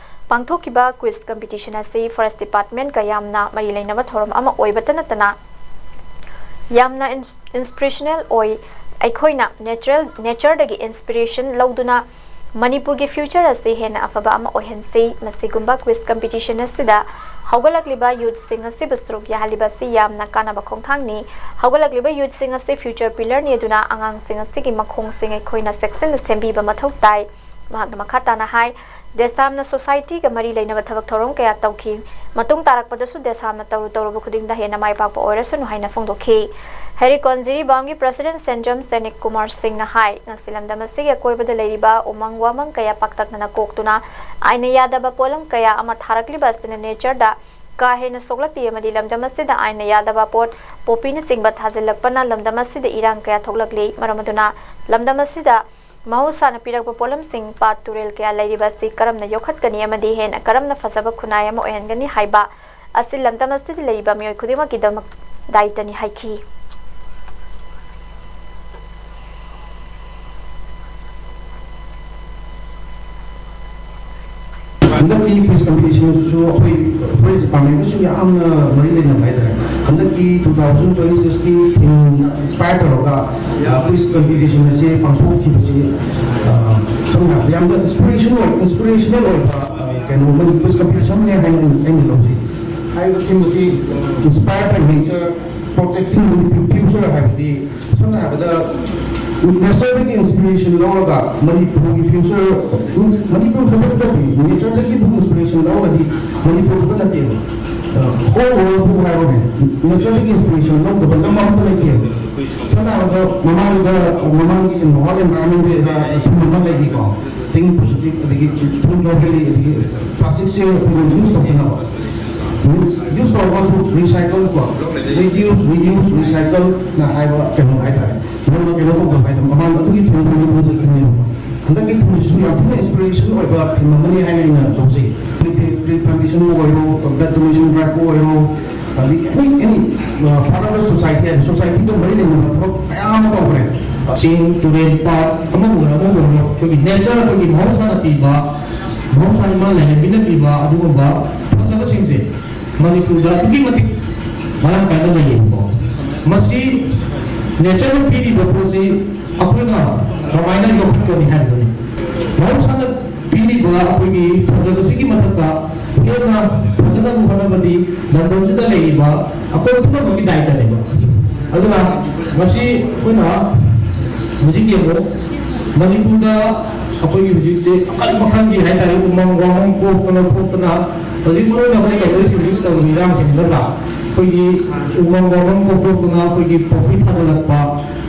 ꯄꯥꯡꯊꯣꯛꯈꯤꯕ ꯀ꯭ꯋꯤꯖ ꯀꯝꯄꯤꯇꯤꯁꯟ ꯑꯁꯤ ꯐꯣꯔꯦꯁ ꯗꯤꯄꯥꯔꯠꯃꯦꯟꯒ ꯌꯥꯝꯅ ꯃꯔꯤ ꯂꯩꯅꯕ ꯊꯧꯔꯝ ꯑꯃ ꯑꯣꯏꯕꯇ ꯅꯠꯇꯅ ꯌꯥꯝꯅ ꯏꯟꯁꯄꯤꯔꯦꯁꯅꯦꯜ ꯑꯣꯏ꯫ ꯑꯩꯈꯣꯏꯅ ꯅꯦꯆꯔꯦꯜ ꯅꯦꯆꯔꯗꯒꯤ ꯏꯟꯁꯄꯤꯔꯦꯁꯟ ꯂꯧꯗꯨꯅ ꯃꯅꯤꯄꯨꯔꯒꯤ ꯐ꯭ꯌꯨꯆꯔ ꯑꯁꯤ ꯍꯦꯟꯅ ꯑꯐꯕ ꯑꯃ ꯑꯣꯏꯍꯟꯁꯤ꯫ ꯃꯁꯤꯒꯨꯝꯕ ꯀ꯭ꯋꯤꯖ ꯀꯝꯄꯤꯇꯤꯁꯟ ꯑꯁꯤꯗ ꯍꯧꯒꯠꯂꯛꯂꯤꯕ ꯌꯨꯠꯁꯤꯡ ꯑꯁꯤꯕꯨ ꯁꯔꯨꯛ ꯌꯥꯍꯜꯂꯤꯕ ꯑꯁꯤ ꯌꯥꯝꯅ ꯀꯥꯟꯅꯕ ꯈꯣꯡꯊꯥꯡꯅꯤ꯫ ꯍꯧꯒꯠꯂꯛꯂꯤꯕ ꯌꯨꯠꯁꯤꯡ ꯑꯁꯤ ꯐ꯭ꯌꯨꯆꯔ ꯄꯤꯂꯔꯅꯤ, ꯑꯗꯨꯅ ꯑꯉꯥꯡꯁꯤꯡ ꯑꯁꯤꯒꯤ ꯃꯈꯣꯡꯁꯤꯡ ꯑꯩꯈꯣꯏꯅ ꯆꯦꯛꯁꯤꯟꯅ ꯁꯦꯝꯕꯤꯕ ꯃꯊꯧ ꯇꯥꯏ꯫ ꯃꯍꯥꯛꯅ ꯃꯈꯥ ꯇꯥꯅ ꯍꯥꯏ, ꯗꯦꯁꯥꯝꯅ ꯁꯣꯁꯥꯏꯇꯤꯒ ꯃꯔꯤ ꯂꯩꯅꯕ ꯊꯕꯛ ꯊꯧꯔꯝ ꯀꯌꯥ ꯇꯧꯈꯤ꯫ ꯃꯇꯨꯡ ꯇꯥꯔꯛꯄꯗꯁꯨ ꯗꯦꯁꯥꯝꯅ ꯇꯧꯔꯨ ꯇꯧꯔꯨꯕ ꯈꯨꯗꯤꯡꯗ ꯍꯦꯟꯅ ꯃꯥꯏ ꯄꯥꯛꯄ ꯑꯣꯏꯔꯁꯅꯨ ꯍꯥꯏꯅ ꯐꯣꯡꯗꯣꯛꯈꯤ꯫ ꯍꯦꯔꯤꯀꯣꯟ ꯖꯤꯔꯤꯕꯥꯝꯒꯤ ꯄ꯭ꯔꯁꯤꯗꯦꯟ ꯁꯦꯟꯖꯝ ꯁꯦꯅꯤꯛ ꯀꯨꯃꯥꯔ ꯁꯤꯡꯅ ꯍꯥꯏ, ꯉꯁꯤ ꯂꯝꯗꯝ ꯑꯁꯤꯒꯤ ꯑꯀꯣꯏꯕꯗ ꯂꯩꯔꯤꯕ ꯎꯃꯪ ꯋꯥꯃꯪ ꯀꯌꯥ ꯄꯥꯛꯇꯛꯅꯅ ꯀꯣꯛꯇꯨꯅ ꯑꯥꯏꯟꯅ ꯌꯥꯗꯕ ꯄꯣꯠꯂꯝ ꯀꯌꯥ ꯑꯃ ꯊꯥꯔꯛꯂꯤꯕ ꯑꯁꯤꯅ ꯅꯦꯆꯔꯗ ꯀꯥ ꯍꯦꯟꯅ ꯁꯣꯛꯂꯛꯂꯤ ꯑꯃꯗꯤ ꯂꯝꯗꯝ ꯑꯁꯤꯗ ꯑꯥꯏꯟꯅ ꯌꯥꯗꯕ ꯄꯣꯠ, ꯄꯣꯄꯤꯅꯆꯤꯡꯕ ꯊꯥꯖꯤꯜꯂꯛꯄꯅ ꯂꯝꯗꯝ ꯑꯁꯤꯗ ꯏꯔꯥꯡ ꯀꯌꯥ ꯊꯣꯛꯂꯛꯂꯤ꯫ ꯃꯔꯝ ꯑꯗꯨꯅ ꯂꯝꯗꯝ ꯑꯁꯤꯗ ꯃꯍꯧꯁꯥꯅ ꯄꯤꯔꯛꯄ ꯄꯣꯠꯂꯝꯁꯤꯡ, ꯄꯥꯠ ꯇꯨꯔꯦꯜ ꯀꯌꯥ ꯂꯩꯔꯤꯕ ꯑꯁꯤ ꯀꯔꯝꯅ ꯌꯣꯛꯈꯠꯀꯅꯤ ꯑꯃꯗꯤ ꯍꯦꯟꯅ ꯀꯔꯝꯅ ꯐꯖꯕ ꯈꯨꯟꯅꯥꯏ ꯑꯃ ꯑꯣꯏꯍꯟꯒꯅꯤ ꯍꯥꯏꯕ ꯑꯁꯤ ꯂꯝꯗꯝ ꯑꯁꯤꯗ ꯂꯩꯔꯤꯕ ꯃꯤꯑꯣꯏ ꯈꯨꯗꯤꯡꯃꯛꯀꯤꯗꯃꯛ ꯗꯥꯏꯇꯅꯤ ꯍꯥꯏꯈꯤ꯫ ꯍꯟꯗꯛꯀꯤ ꯀ꯭ꯋꯤꯖ ꯀꯝꯄꯤꯇꯤꯁꯟꯁꯤꯁꯨ ꯑꯩꯈꯣꯏ ꯐꯣꯔꯦꯁ ꯗꯤꯄꯥꯔꯠꯃꯦꯟꯒꯁꯨ ꯌꯥꯝꯅ ꯃꯔꯤ ꯂꯩꯅꯕ ꯍꯥꯏꯇꯥꯔꯦ꯫ ꯍꯟꯗꯛꯀꯤ ꯇꯨ ꯊꯥꯎꯖꯟ ꯇ꯭ꯋꯦꯟꯇꯤ ꯁꯤꯛꯁꯀꯤ ꯊꯤꯝꯅ ꯏꯟꯁꯄꯥꯌꯔ ꯇꯧꯔꯒ ꯀ꯭ꯋꯤꯖ ꯀꯝꯄꯤꯇꯤꯁꯟ ꯑꯁꯤ ꯄꯥꯡꯊꯣꯛꯈꯤꯕꯁꯤ ꯁꯝꯅ ꯍꯥꯏꯔꯕꯗ ꯌꯥꯝꯅ ꯏꯟꯁꯄꯤꯔꯦꯁꯟ ꯑꯣꯏ ꯏꯟꯁꯄꯤꯔꯦꯁꯅꯦꯜ ꯑꯣꯏꯕ ꯀꯩꯅꯣ ꯑꯃꯅꯤ, ꯀ꯭ꯋꯤꯖ ꯀꯝꯄꯤꯇꯤꯁꯟꯅꯦ ꯍꯥꯏꯅ ꯑꯩꯅ ꯂꯧꯖꯩ꯫ ꯍꯥꯏꯔꯤꯕ ꯊꯤꯝ ꯑꯁꯤ Inspired by Nature, Protecting Future ꯍꯥꯏꯕꯗꯤ ꯁꯝꯅ ꯍꯥꯏꯔꯕꯗ ꯅꯦꯆꯔꯗꯒꯤ ꯏꯟꯁꯄꯤꯔꯦꯁꯟ ꯂꯧꯔꯒ ꯃꯅꯤꯄꯨꯔꯒꯤ ꯐ꯭ꯌꯨꯆꯔ, ꯃꯅꯤꯄꯨꯔ ꯈꯛꯇ ꯅꯠꯇꯦ, ꯅꯦꯆꯔꯗꯒꯤꯕꯨ ꯏꯟꯁꯄꯤꯔꯦꯁꯟ ꯂꯧꯔꯒꯗꯤ ꯃꯅꯤꯄꯨꯔ ꯈꯛꯇ ꯅꯠꯇꯦꯕ, ꯍꯣꯜ ꯋꯥꯔꯜꯕꯨ ꯍꯥꯏꯔꯣꯅꯦ, ꯅꯦꯆꯔꯗꯒꯤ ꯏꯟꯁꯄꯤꯔꯦꯁꯟ ꯂꯧꯗꯕ ꯂꯝ ꯑꯃꯠꯇ ꯂꯩꯇꯦꯕ꯫ ꯁꯝꯅ ꯍꯥꯏꯔꯕꯗ ꯃꯃꯥꯡꯗ ꯃꯃꯥꯡꯒꯤ ꯋꯥꯔꯜ ꯏꯟꯚꯥꯏꯔꯣꯟꯃꯦꯟ ꯗꯦꯗ ꯊꯤꯝ ꯑꯃ ꯂꯩꯈꯤꯀꯣ, ꯊꯤꯡ ꯄꯣꯖꯤꯇꯤꯚ ꯑꯗꯒꯤ ꯊꯤꯡ ꯒ꯭ꯂꯣꯕꯦꯜꯂꯤ ꯑꯗꯒꯤ ꯄ꯭ꯂꯥꯁꯇꯤꯛꯁꯦ ꯑꯩꯈꯣꯏꯅ ꯌꯨꯁ ꯇꯧꯗꯅꯕ, ꯌꯨꯁ ꯇꯧꯔꯒꯁꯨ ꯔꯤꯁꯥꯏꯀꯜ ꯀꯣ, ꯔꯤꯗ꯭ꯌꯨꯁ, ꯔꯤꯌꯨꯁ, ꯔꯤꯁꯥꯏꯀꯜꯅ ꯍꯥꯏꯕ ꯀꯩꯅꯣ ꯍꯥꯏꯇꯥꯔꯦ꯫ ꯅꯣꯡꯃ ꯀꯩꯅꯣ ꯇꯧꯗꯕ ꯍꯥꯏꯇꯥꯔꯦ, ꯃꯃꯥꯡꯗ ꯑꯗꯨꯒꯤ ꯊꯤꯝꯗꯣ ꯑꯩ ꯊꯝꯖꯈꯤꯕꯅꯦꯕ꯫ ꯍꯟꯗꯛꯀꯤ ꯊꯤꯝꯁꯤꯁꯨ ꯌꯥꯝ ꯊꯤꯅ ꯏꯟꯁꯄꯤꯔꯦꯁꯟ ꯑꯣꯏꯕ ꯊꯤꯝ ꯑꯃꯅꯤ ꯍꯥꯏꯅ ꯑꯩꯅ ꯂꯧꯖꯩ꯫ ꯇ꯭ꯔꯤ ꯄ꯭ꯂꯥꯟꯇꯦꯁꯟꯕꯨ ꯑꯣꯏꯔꯣ, ꯕ꯭ꯂꯗ ꯗꯣꯅꯦꯁꯟ ꯗ꯭ꯔꯥꯏꯕꯄꯨ ꯑꯣꯏꯔꯣ, ꯑꯗꯒꯤ ꯑꯦꯅꯤ ꯑꯦꯅꯤ ꯐꯥꯔꯃꯔ ꯁꯣꯁꯥꯏꯇꯤ ꯍꯥꯏꯕ ꯁꯣꯁꯥꯏꯇꯤꯒ ꯃꯔꯤ ꯂꯩꯅꯕ ꯊꯕꯛ ꯃꯌꯥꯝ ꯑꯃ ꯇꯧꯈ꯭ꯔꯦ꯫ ꯆꯤꯡ, ꯇꯨꯔꯦꯜ, ꯄꯥꯠ ꯑꯃꯕꯨ ꯑꯣꯏꯔꯣ, ꯑꯃꯕꯨ ꯑꯣꯏꯔꯣ, ꯑꯩꯈꯣꯏꯒꯤ ꯅꯦꯆꯔ, ꯑꯩꯈꯣꯏꯒꯤ ꯃꯍꯧꯁꯥꯅ ꯄꯤꯕ, ꯃꯍꯧꯁꯥ ꯏꯃꯥ ꯂꯥꯏꯔꯦꯝꯕꯤꯅ ꯄꯤꯕ ꯑꯗꯨꯒꯨꯝꯕ ꯐꯖꯕꯁꯤꯡꯁꯦ ꯃꯅꯤꯄꯨꯔꯗ ꯑꯗꯨꯛꯀꯤ ꯃꯇꯤꯛ ꯃꯔꯥꯡ ꯀꯥꯏꯅ ꯂꯩꯌꯦꯕꯀꯣ꯫ ꯃꯁꯤ ꯅꯦꯆꯔꯅ ꯄꯤꯔꯤꯕ ꯄꯣꯠꯁꯤ ꯑꯩꯈꯣꯏꯅ ꯀꯃꯥꯏꯅ ꯌꯣꯛꯈꯠꯀꯅꯤ ꯍꯥꯏꯕꯗꯨꯅꯤ꯫ ꯃꯍꯧꯁꯥꯅ ꯄꯤꯔꯤꯕ ꯑꯩꯈꯣꯏꯒꯤ ꯐꯖꯕꯁꯤꯒꯤ ꯃꯊꯛꯇ ꯍꯦꯟꯅ ꯐꯖꯅꯕ ꯍꯣꯠꯅꯕꯗꯤ ꯂꯝꯗꯝꯁꯤꯗ ꯂꯩꯔꯤꯕ ꯑꯩꯈꯣꯏ ꯄꯨꯝꯅꯃꯛꯀꯤ ꯗꯥꯏꯇꯅꯦꯕ꯫ ꯑꯗꯨꯅ ꯉꯁꯤ ꯑꯩꯈꯣꯏꯅ ꯍꯧꯖꯤꯛ ꯌꯦꯡꯉꯣ, ꯃꯅꯤꯄꯨꯔꯗ ꯑꯩꯈꯣꯏꯒꯤ ꯍꯧꯖꯤꯛꯁꯦ ꯃꯈꯜ ꯃꯈꯜꯒꯤ ꯍꯥꯏꯇꯥꯔꯦ, ꯎꯃꯪ ꯋꯥꯃꯪ ꯀꯣꯛꯇꯅ ꯈꯣꯠꯇꯅ, ꯍꯧꯖꯤꯛ ꯃꯔꯨ ꯑꯣꯏꯅ ꯑꯩꯈꯣꯏ ꯇꯧꯅꯔꯤꯁꯤ, ꯍꯧꯖꯤꯛ ꯇꯧꯔꯤꯕ ꯏꯔꯥꯡꯁꯤꯡ ꯅꯠꯇ꯭ꯔꯥ? ꯑꯩꯈꯣꯏꯒꯤ ꯎꯃꯪ ꯋꯥꯃꯪ ꯀꯣꯛꯊꯣꯛꯇꯅ ꯑꯩꯈꯣꯏꯒꯤ ꯄꯣꯄꯤ ꯊꯥꯖꯤꯜꯂꯛꯄ,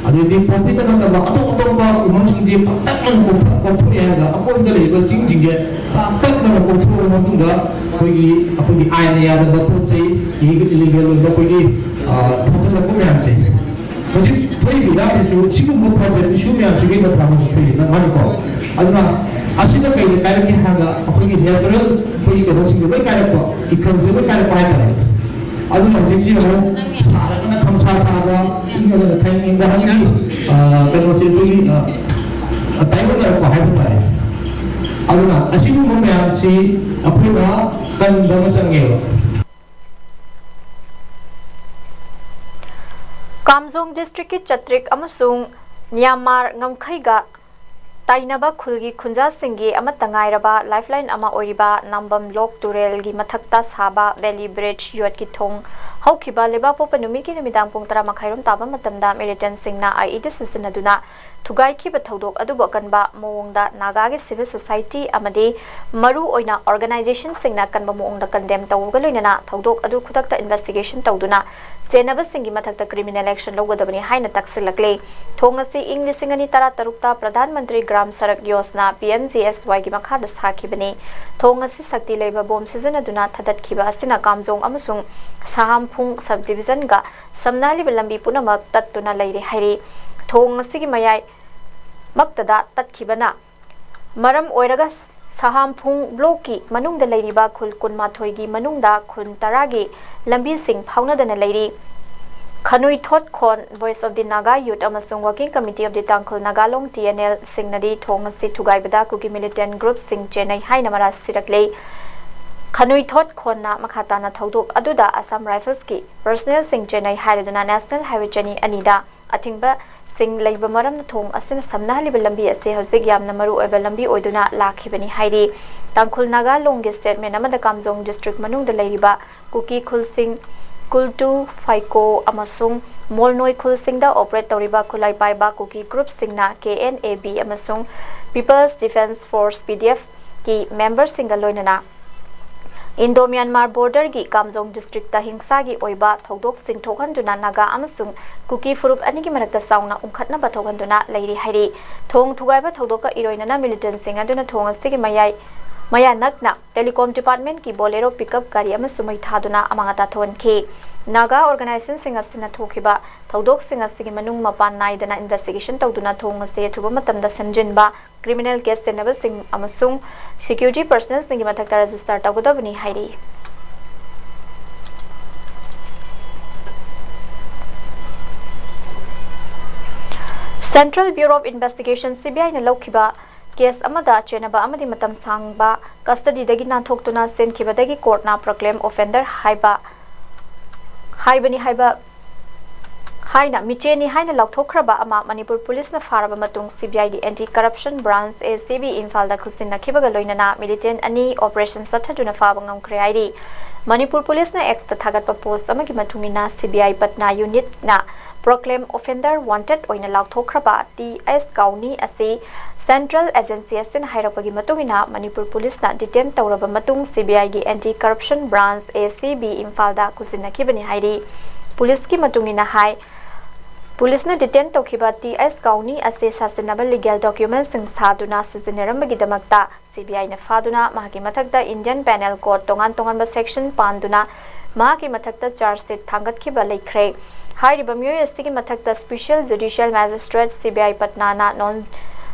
ꯑꯗꯩꯗꯤ ꯄꯣꯄꯤꯗ ꯅꯠꯇꯕ ꯑꯇꯣꯞ ꯑꯇꯣꯞꯄ ꯎꯃꯪꯁꯤꯡꯁꯦ ꯄꯥꯛꯇꯛꯅꯅ ꯀꯣꯛꯊ-, ꯀꯣꯛꯊꯣꯛꯑꯦ ꯍꯥꯏꯔꯒ ꯑꯀꯣꯏꯕꯗ ꯂꯩꯔꯤꯕ ꯆꯤꯡꯁꯤꯡꯁꯦ ꯄꯥꯛꯇꯛꯅꯅ ꯀꯣꯛꯊꯣꯛꯑꯕ ꯃꯇꯨꯡꯗ ꯑꯩꯈꯣꯏꯒꯤ, ꯑꯩꯈꯣꯏꯒꯤ ꯑꯥꯏꯟꯅ ꯌꯥꯗꯕ ꯄꯣꯠ ꯆꯩ, ꯏꯂꯤꯒꯦꯜ ꯑꯣꯏꯕ ꯑꯩꯈꯣꯏꯒꯤ, ꯑ, ꯊꯥꯖꯤꯜꯂꯛꯄ ꯃꯌꯥꯝꯁꯦ꯫ ꯍꯧꯖꯤꯛ ꯊꯣꯛꯏꯕ ꯏꯔꯥꯡꯁꯤꯁꯨ ꯁꯤꯒꯨꯝꯕ ꯄ꯭ꯔꯣꯕ꯭ꯂꯦꯝ ꯏꯁꯨ ꯃꯌꯥꯝꯁꯤꯒꯤ ꯃꯊꯥ ꯊꯣꯛꯏꯅ ꯃꯥꯅꯤꯀꯣ꯫ ꯑꯗꯨꯅ ꯑꯁꯤꯅ ꯀꯩꯗ ꯀꯥꯏꯔꯛꯀꯦ ꯍꯥꯏꯔꯒ ꯑꯩꯈꯣꯏꯒꯤ ꯅꯦꯆꯔꯦꯜ ꯑꯩꯈꯣꯏꯒꯤ ꯀꯩꯅꯣꯁꯤꯡꯁꯦ ꯂꯣꯏ ꯀꯥꯏꯔꯛꯄ, ꯏꯀꯪꯁꯦ ꯂꯣꯏ ꯀꯥꯏꯔꯛꯄ ꯍꯥꯏꯇꯥꯔꯦ꯫ ꯑꯗꯨꯅ ꯍꯧꯖꯤꯛꯁꯤ ꯑꯃꯨꯛ ꯁꯥꯔꯒꯅ ꯈꯪꯁꯥ ꯁꯥꯕ, ꯏꯪꯉꯒꯅ ꯈꯪ ꯏꯪꯕ ꯍꯥꯏꯕꯒꯤ, ꯑ, ꯀꯩꯅꯣꯁꯦ ꯑꯩꯈꯣꯏꯒꯤ, ꯑ, ꯇꯥꯏꯌꯣꯟꯅꯔꯛꯄ ꯍꯥꯏꯕ ꯇꯥꯔꯦ꯫ ꯑꯗꯨꯅ ꯑꯁꯤꯒꯨꯝꯕ ꯃꯌꯥꯝꯁꯤ ꯑꯩꯈꯣꯏꯅ ꯀꯟꯕ ꯑꯃ ꯆꯪꯉꯦꯕ꯫ ꯀꯥꯝꯖꯣꯡ ꯗꯤꯁꯇ꯭ꯔꯤꯛꯀꯤ ꯆꯇ꯭ꯔꯤꯛ ꯑꯃꯁꯨꯡ ꯅ꯭ꯌꯥꯃꯥꯔ ꯉꯝꯈꯩꯒ ꯇꯥꯏꯅꯕ ꯈꯨꯜꯒꯤ ꯈꯨꯟꯖꯥꯁꯤꯡꯒꯤ ꯑꯃꯠꯇ ꯉꯥꯏꯔꯕ ꯂꯥꯏꯐꯂꯥꯏꯟ ꯑꯃ ꯑꯣꯏꯔꯤꯕ ꯅꯥꯝꯕꯝ ꯂꯣꯛ ꯇꯨꯔꯦꯜꯒꯤ ꯃꯊꯛꯇ ꯁꯥꯕ ꯚꯦꯂꯤ ꯕ꯭ꯔꯤꯖ ꯌꯣꯠꯀꯤ ꯊꯣꯡ ꯍꯧꯈꯤꯕ ꯂꯩꯕꯥꯛꯄꯣꯛꯄ ꯅꯨꯃꯤꯠꯀꯤ ꯅꯨꯃꯤꯗꯥꯡ ꯄꯨꯡ ꯇꯔꯥ ꯃꯈꯥꯏꯔꯣꯝ ꯇꯥꯕ ꯃꯇꯝꯗ ꯃꯤꯂꯤꯇꯦꯟꯁꯤꯡꯅ ꯑꯥꯏ ꯏ ꯗꯤ ꯁꯤꯖꯤꯟꯅꯗꯨꯅ ꯊꯨꯒꯥꯏꯈꯤꯕ ꯊꯧꯗꯣꯛ ꯑꯗꯨꯕꯨ ꯑꯀꯟꯕ ꯃꯑꯣꯡꯗ ꯅꯥꯒꯥꯒꯤ ꯁꯤꯚꯤꯜ ꯁꯣꯁꯥꯏꯇꯤ ꯑꯃꯗꯤ ꯃꯔꯨ ꯑꯣꯏꯅ ꯑꯣꯔꯒꯅꯥꯏꯖꯦꯁꯟꯁꯤꯡꯅ ꯑꯀꯟꯕ ꯃꯑꯣꯡꯗ ꯀꯟꯗꯦꯝ ꯇꯧꯕꯒ ꯂꯣꯏꯅꯅ ꯊꯧꯗꯣꯛ ꯑꯗꯨ ꯈꯨꯗꯛꯇ ꯏꯟꯚꯦꯁꯇꯤꯒꯦꯁꯟ ꯇꯧꯗꯨꯅ ꯆꯦꯟꯅꯕꯁꯤꯡꯒꯤ ꯃꯊꯛꯇ ꯀ꯭ꯔꯤꯃꯤꯅꯦꯜ ꯑꯦꯛꯁꯟ ꯂꯧꯒꯗꯕꯅꯤ ꯍꯥꯏꯅ ꯇꯛꯁꯤꯜꯂꯛꯂꯦ꯫ ꯊꯣꯡ ꯑꯁꯤ ꯏꯪ ꯂꯤꯁꯤꯡ ꯑꯅꯤ ꯇꯔꯥꯇꯔꯨꯛꯇ Pradhan Mantri Gram Sadak Yojana, P M G S ꯋꯥꯏꯒꯤ ꯃꯈꯥꯗ ꯁꯥꯈꯤꯕꯅꯤ꯫ ꯊꯣꯡ ꯑꯁꯤ ꯁꯛꯇꯤ ꯂꯩꯕ ꯕꯣꯝ ꯁꯤꯖꯤꯟꯅꯗꯨꯅ ꯊꯥꯗꯠꯈꯤꯕ ꯑꯁꯤꯅ ꯀꯥꯝꯖꯣꯡ ꯑꯃꯁꯨꯡ ꯁꯍꯥꯝꯐꯨꯡ ꯁꯕ ꯗꯤꯚꯤꯖꯟꯒ ꯁꯝꯅꯍꯜꯂꯤꯕ ꯂꯝꯕꯤ ꯄꯨꯝꯅꯃꯛ ꯇꯠꯇꯨꯅ ꯂꯩꯔꯦ ꯍꯥꯏꯔꯤ꯫ ꯊꯣꯡ ꯑꯁꯤꯒꯤ ꯃꯌꯥꯏ ꯃꯛꯇꯗ ꯇꯠꯈꯤꯕꯅ ꯃꯔꯝ ꯑꯣꯏꯔꯒ ꯁꯍꯥꯝꯐꯨꯡ ꯕ꯭ꯂꯣꯛꯀꯤ ꯃꯅꯨꯡꯗ ꯂꯩꯔꯤꯕ ꯈꯨꯜ ꯀꯨꯟꯃꯥꯊꯣꯏꯒꯤ ꯃꯅꯨꯡꯗ ꯈꯨꯟ ꯇꯔꯥꯒꯤ ꯂꯝꯕꯤꯁꯤꯡ ꯐꯥꯎꯅꯗꯅ ꯂꯩꯔꯤ꯫ ꯈꯅꯨꯏꯊꯣꯠ ꯈꯣꯟ Voice of the Naga Youth ꯑꯃꯁꯨꯡ Working Committee of the Tangkhul Naga Long, T N L, ꯁꯤꯡꯅꯗꯤ ꯊꯣꯡ ꯑꯁꯤ ꯊꯨꯒꯥꯏꯕꯗ ꯀꯨꯀꯤ militant group ꯁꯤꯡ ꯆꯦꯟꯅꯩ ꯍꯥꯏꯅ ꯃꯔꯥꯜ ꯁꯤꯔꯛꯂꯦ꯫ ꯈꯅꯨꯏꯊꯣꯠ ꯈꯣꯟꯅ ꯃꯈꯥ ꯇꯥꯅ ꯊꯧꯗꯣꯛ ꯑꯗꯨꯗ Assam Rifles ꯀꯤ personnel ꯁꯤꯡ ꯆꯦꯟꯅꯩ ꯍꯥꯏꯔꯗꯨꯅ National Highway ꯆꯅꯤ ꯑꯅꯤꯗ ꯑꯊꯤꯡꯕꯁꯤꯡ ꯂꯩꯕ ꯃꯔꯝꯅ ꯊꯣꯡ ꯑꯁꯤꯅ ꯁꯝꯅꯍꯜꯂꯤꯕ ꯂꯝꯕꯤ ꯑꯁꯤ ꯍꯧꯖꯤꯛ ꯌꯥꯝꯅ ꯃꯔꯨ ꯑꯣꯏꯕ ꯂꯝꯕꯤ ꯑꯣꯏꯗꯨꯅ ꯂꯥꯛꯈꯤꯕꯅꯤ ꯍꯥꯏꯔꯤ꯫ ꯇꯥꯡꯈꯨꯜ ꯅꯥꯒꯥ ꯂꯣꯡꯒꯤ statement ꯑꯃꯗ ꯀꯥꯝꯖꯣꯡ district ꯃꯅꯨꯡꯗ ꯂꯩꯔꯤꯕ ꯀꯨꯀꯤ ꯈꯨꯜꯁꯤꯡ ꯀꯨꯜꯇꯨ, ꯐꯥꯏꯀꯣ ꯑꯃꯁꯨꯡ ꯃꯣꯜꯅꯣꯏ ꯈꯨꯜꯁꯤꯡꯗ operate ꯇꯧꯔꯤꯕ ꯈꯨꯠꯂꯥꯏ ꯄꯥꯏꯕ ꯀꯨꯀꯤ group ꯁꯤꯡꯅ K N A B ꯑꯃꯁꯨꯡ People's Defence Force, P D F, ꯀꯤ member ꯁꯤꯡꯒ ꯂꯣꯏꯅꯅ Indo Myanmar border ꯒꯤ ꯀꯥꯝꯖꯣꯡ district ꯇ ꯍꯤꯡꯁꯥꯒꯤ ꯑꯣꯏꯕ ꯊꯧꯗꯣꯛꯁꯤꯡ ꯊꯣꯛꯍꯟꯗꯨꯅ ꯅꯥꯒꯥ ꯑꯃꯁꯨꯡ ꯀꯨꯀꯤ ꯐꯨꯔꯨꯞ ꯑꯅꯤꯒꯤ ꯃꯔꯛꯇ ꯆꯥꯎꯅ ꯎꯪꯈꯠꯅꯕ ꯊꯣꯛꯍꯟꯗꯨꯅ ꯂꯩꯔꯤ ꯍꯥꯏꯔꯤ꯫ ꯊꯣꯡ ꯊꯨꯒꯥꯏꯕ ꯊꯧꯗꯣꯛꯀ ꯏꯔꯣꯏꯅꯅ militant ꯁꯤꯡ ꯑꯗꯨꯅ ꯊꯣꯡ ꯑꯁꯤꯒꯤ ꯃꯌꯥꯏ, ꯃꯌꯥ ꯅꯛꯅ Telecom Department ꯀꯤ Bolero pickup ꯒꯥꯔꯤ ꯑꯃꯁꯨ ꯃꯩ ꯊꯥꯗꯨꯅ ꯑꯃꯥꯡ ꯑꯇꯥ ꯊꯣꯛꯍꯟꯈꯤ꯫ ꯅꯥꯒꯥ organization ꯁꯤꯡ ꯑꯁꯤꯅ ꯊꯣꯛꯈꯤꯕ ꯊꯧꯗꯣꯛꯁꯤꯡ ꯑꯁꯤꯒꯤ ꯃꯅꯨꯡ ꯃꯄꯥꯟ ꯅꯥꯏꯗꯅ investigation ꯇꯧꯗꯨꯅ ꯊꯣꯡ ꯑꯁꯤ ꯑꯊꯨꯕ ꯃꯇꯝꯗ ꯁꯦꯝꯖꯤꯟꯕ, criminal case ꯆꯦꯟꯅꯕꯁꯤꯡ ꯑꯃꯁꯨꯡ security personnel ꯁꯤꯡꯒꯤ ꯃꯊꯛꯇ register ꯇꯧꯒꯗꯕꯅꯤ ꯍꯥꯏꯔꯤ꯫ Central Bureau of Investigation, C B I ꯅ ꯂꯧꯈꯤꯕ case ꯑꯃꯗ ꯆꯦꯟꯅꯕ ꯑꯃꯗꯤ ꯃꯇꯝ ꯁꯥꯡꯕ custody ꯗꯒꯤ ꯅꯥꯟꯊꯣꯛꯇꯨꯅ ꯆꯦꯟꯈꯤꯕꯗꯒꯤ court ꯅ proclaim offender ꯍꯥꯏꯕ, ꯍꯥꯏꯕꯅꯤ ꯍꯥꯏꯕ, ꯍꯥꯏꯅ ꯃꯤꯆꯦꯅꯤ ꯍꯥꯏꯅ ꯂꯥꯎꯊꯣꯛꯈ꯭ꯔꯕ ꯑꯃ ꯃꯅꯤꯄꯨꯔ police ꯅ ꯐꯥꯔꯕ ꯃꯇꯨꯡ, C B I ꯒꯤ Anti Corruption Branch, A C B, ꯏꯝꯐꯥꯜꯗ ꯈꯨꯠꯁꯤꯟꯅꯈꯤꯕꯒ ꯂꯣꯏꯅꯅ militant ꯑꯅꯤ operation ꯆꯠꯊꯗꯨꯅ ꯐꯥꯕ ꯉꯝꯈ꯭ꯔꯦ ꯍꯥꯏꯔꯤ꯫ ꯃꯅꯤꯄꯨꯔ police ꯅ X ꯇ ꯊꯥꯒꯠꯄ post ꯑꯃꯒꯤ ꯃꯇꯨꯡ ꯏꯟꯅ, C B I Patna unit ꯅ proclaim offender wanted ꯑꯣꯏꯅ ꯂꯥꯎꯊꯣꯛꯈ꯭ꯔꯕ T S ꯀꯥꯎꯅꯤ ꯑꯁꯤ Central Agency ꯑꯁꯤꯅ ꯍꯥꯏꯔꯛꯄꯒꯤ ꯃꯇꯨꯡ ꯏꯟꯅ ꯃꯅꯤꯄꯨꯔ police ꯅ detain ꯇꯧꯔꯕ ꯃꯇꯨꯡ, C B I ꯒꯤ Anti Corruption Branch, A C B, ꯏꯝꯐꯥꯜꯗ ꯈꯨꯠꯁꯤꯟꯅꯈꯤꯕꯅꯤ ꯍꯥꯏꯔꯤ꯫ Police ꯀꯤ ꯃꯇꯨꯡ ꯏꯟꯅ ꯍꯥꯏ, police ꯅ detain ꯇꯧꯈꯤꯕ T S ꯀꯥꯎꯅꯤ ꯑꯁꯤ ꯁꯥꯁꯤꯟꯅꯕ legal document ꯁꯤꯡ ꯁꯥꯗꯨꯅ ꯁꯤꯖꯤꯟꯅꯔꯝꯕꯒꯤꯗꯃꯛꯇ C B I ꯅ ꯐꯥꯗꯨꯅ ꯃꯍꯥꯛꯀꯤ ꯃꯊꯛꯇ Indian Penal Code ꯇꯣꯉꯥꯟ ꯇꯣꯉꯥꯟꯕ section ꯄꯥꯟꯗꯨꯅ ꯃꯍꯥꯛꯀꯤ ꯃꯊꯛꯇ charge sheet ꯊꯥꯡꯒꯠꯈꯤꯕ ꯂꯩꯈ꯭ꯔꯦ꯫ ꯍꯥꯏꯔꯤꯕ ꯃꯤꯑꯣꯏ ꯑꯁꯤꯒꯤ ꯃꯊꯛꯇ Special Judicial Magistrate, C B I Patna ꯅ non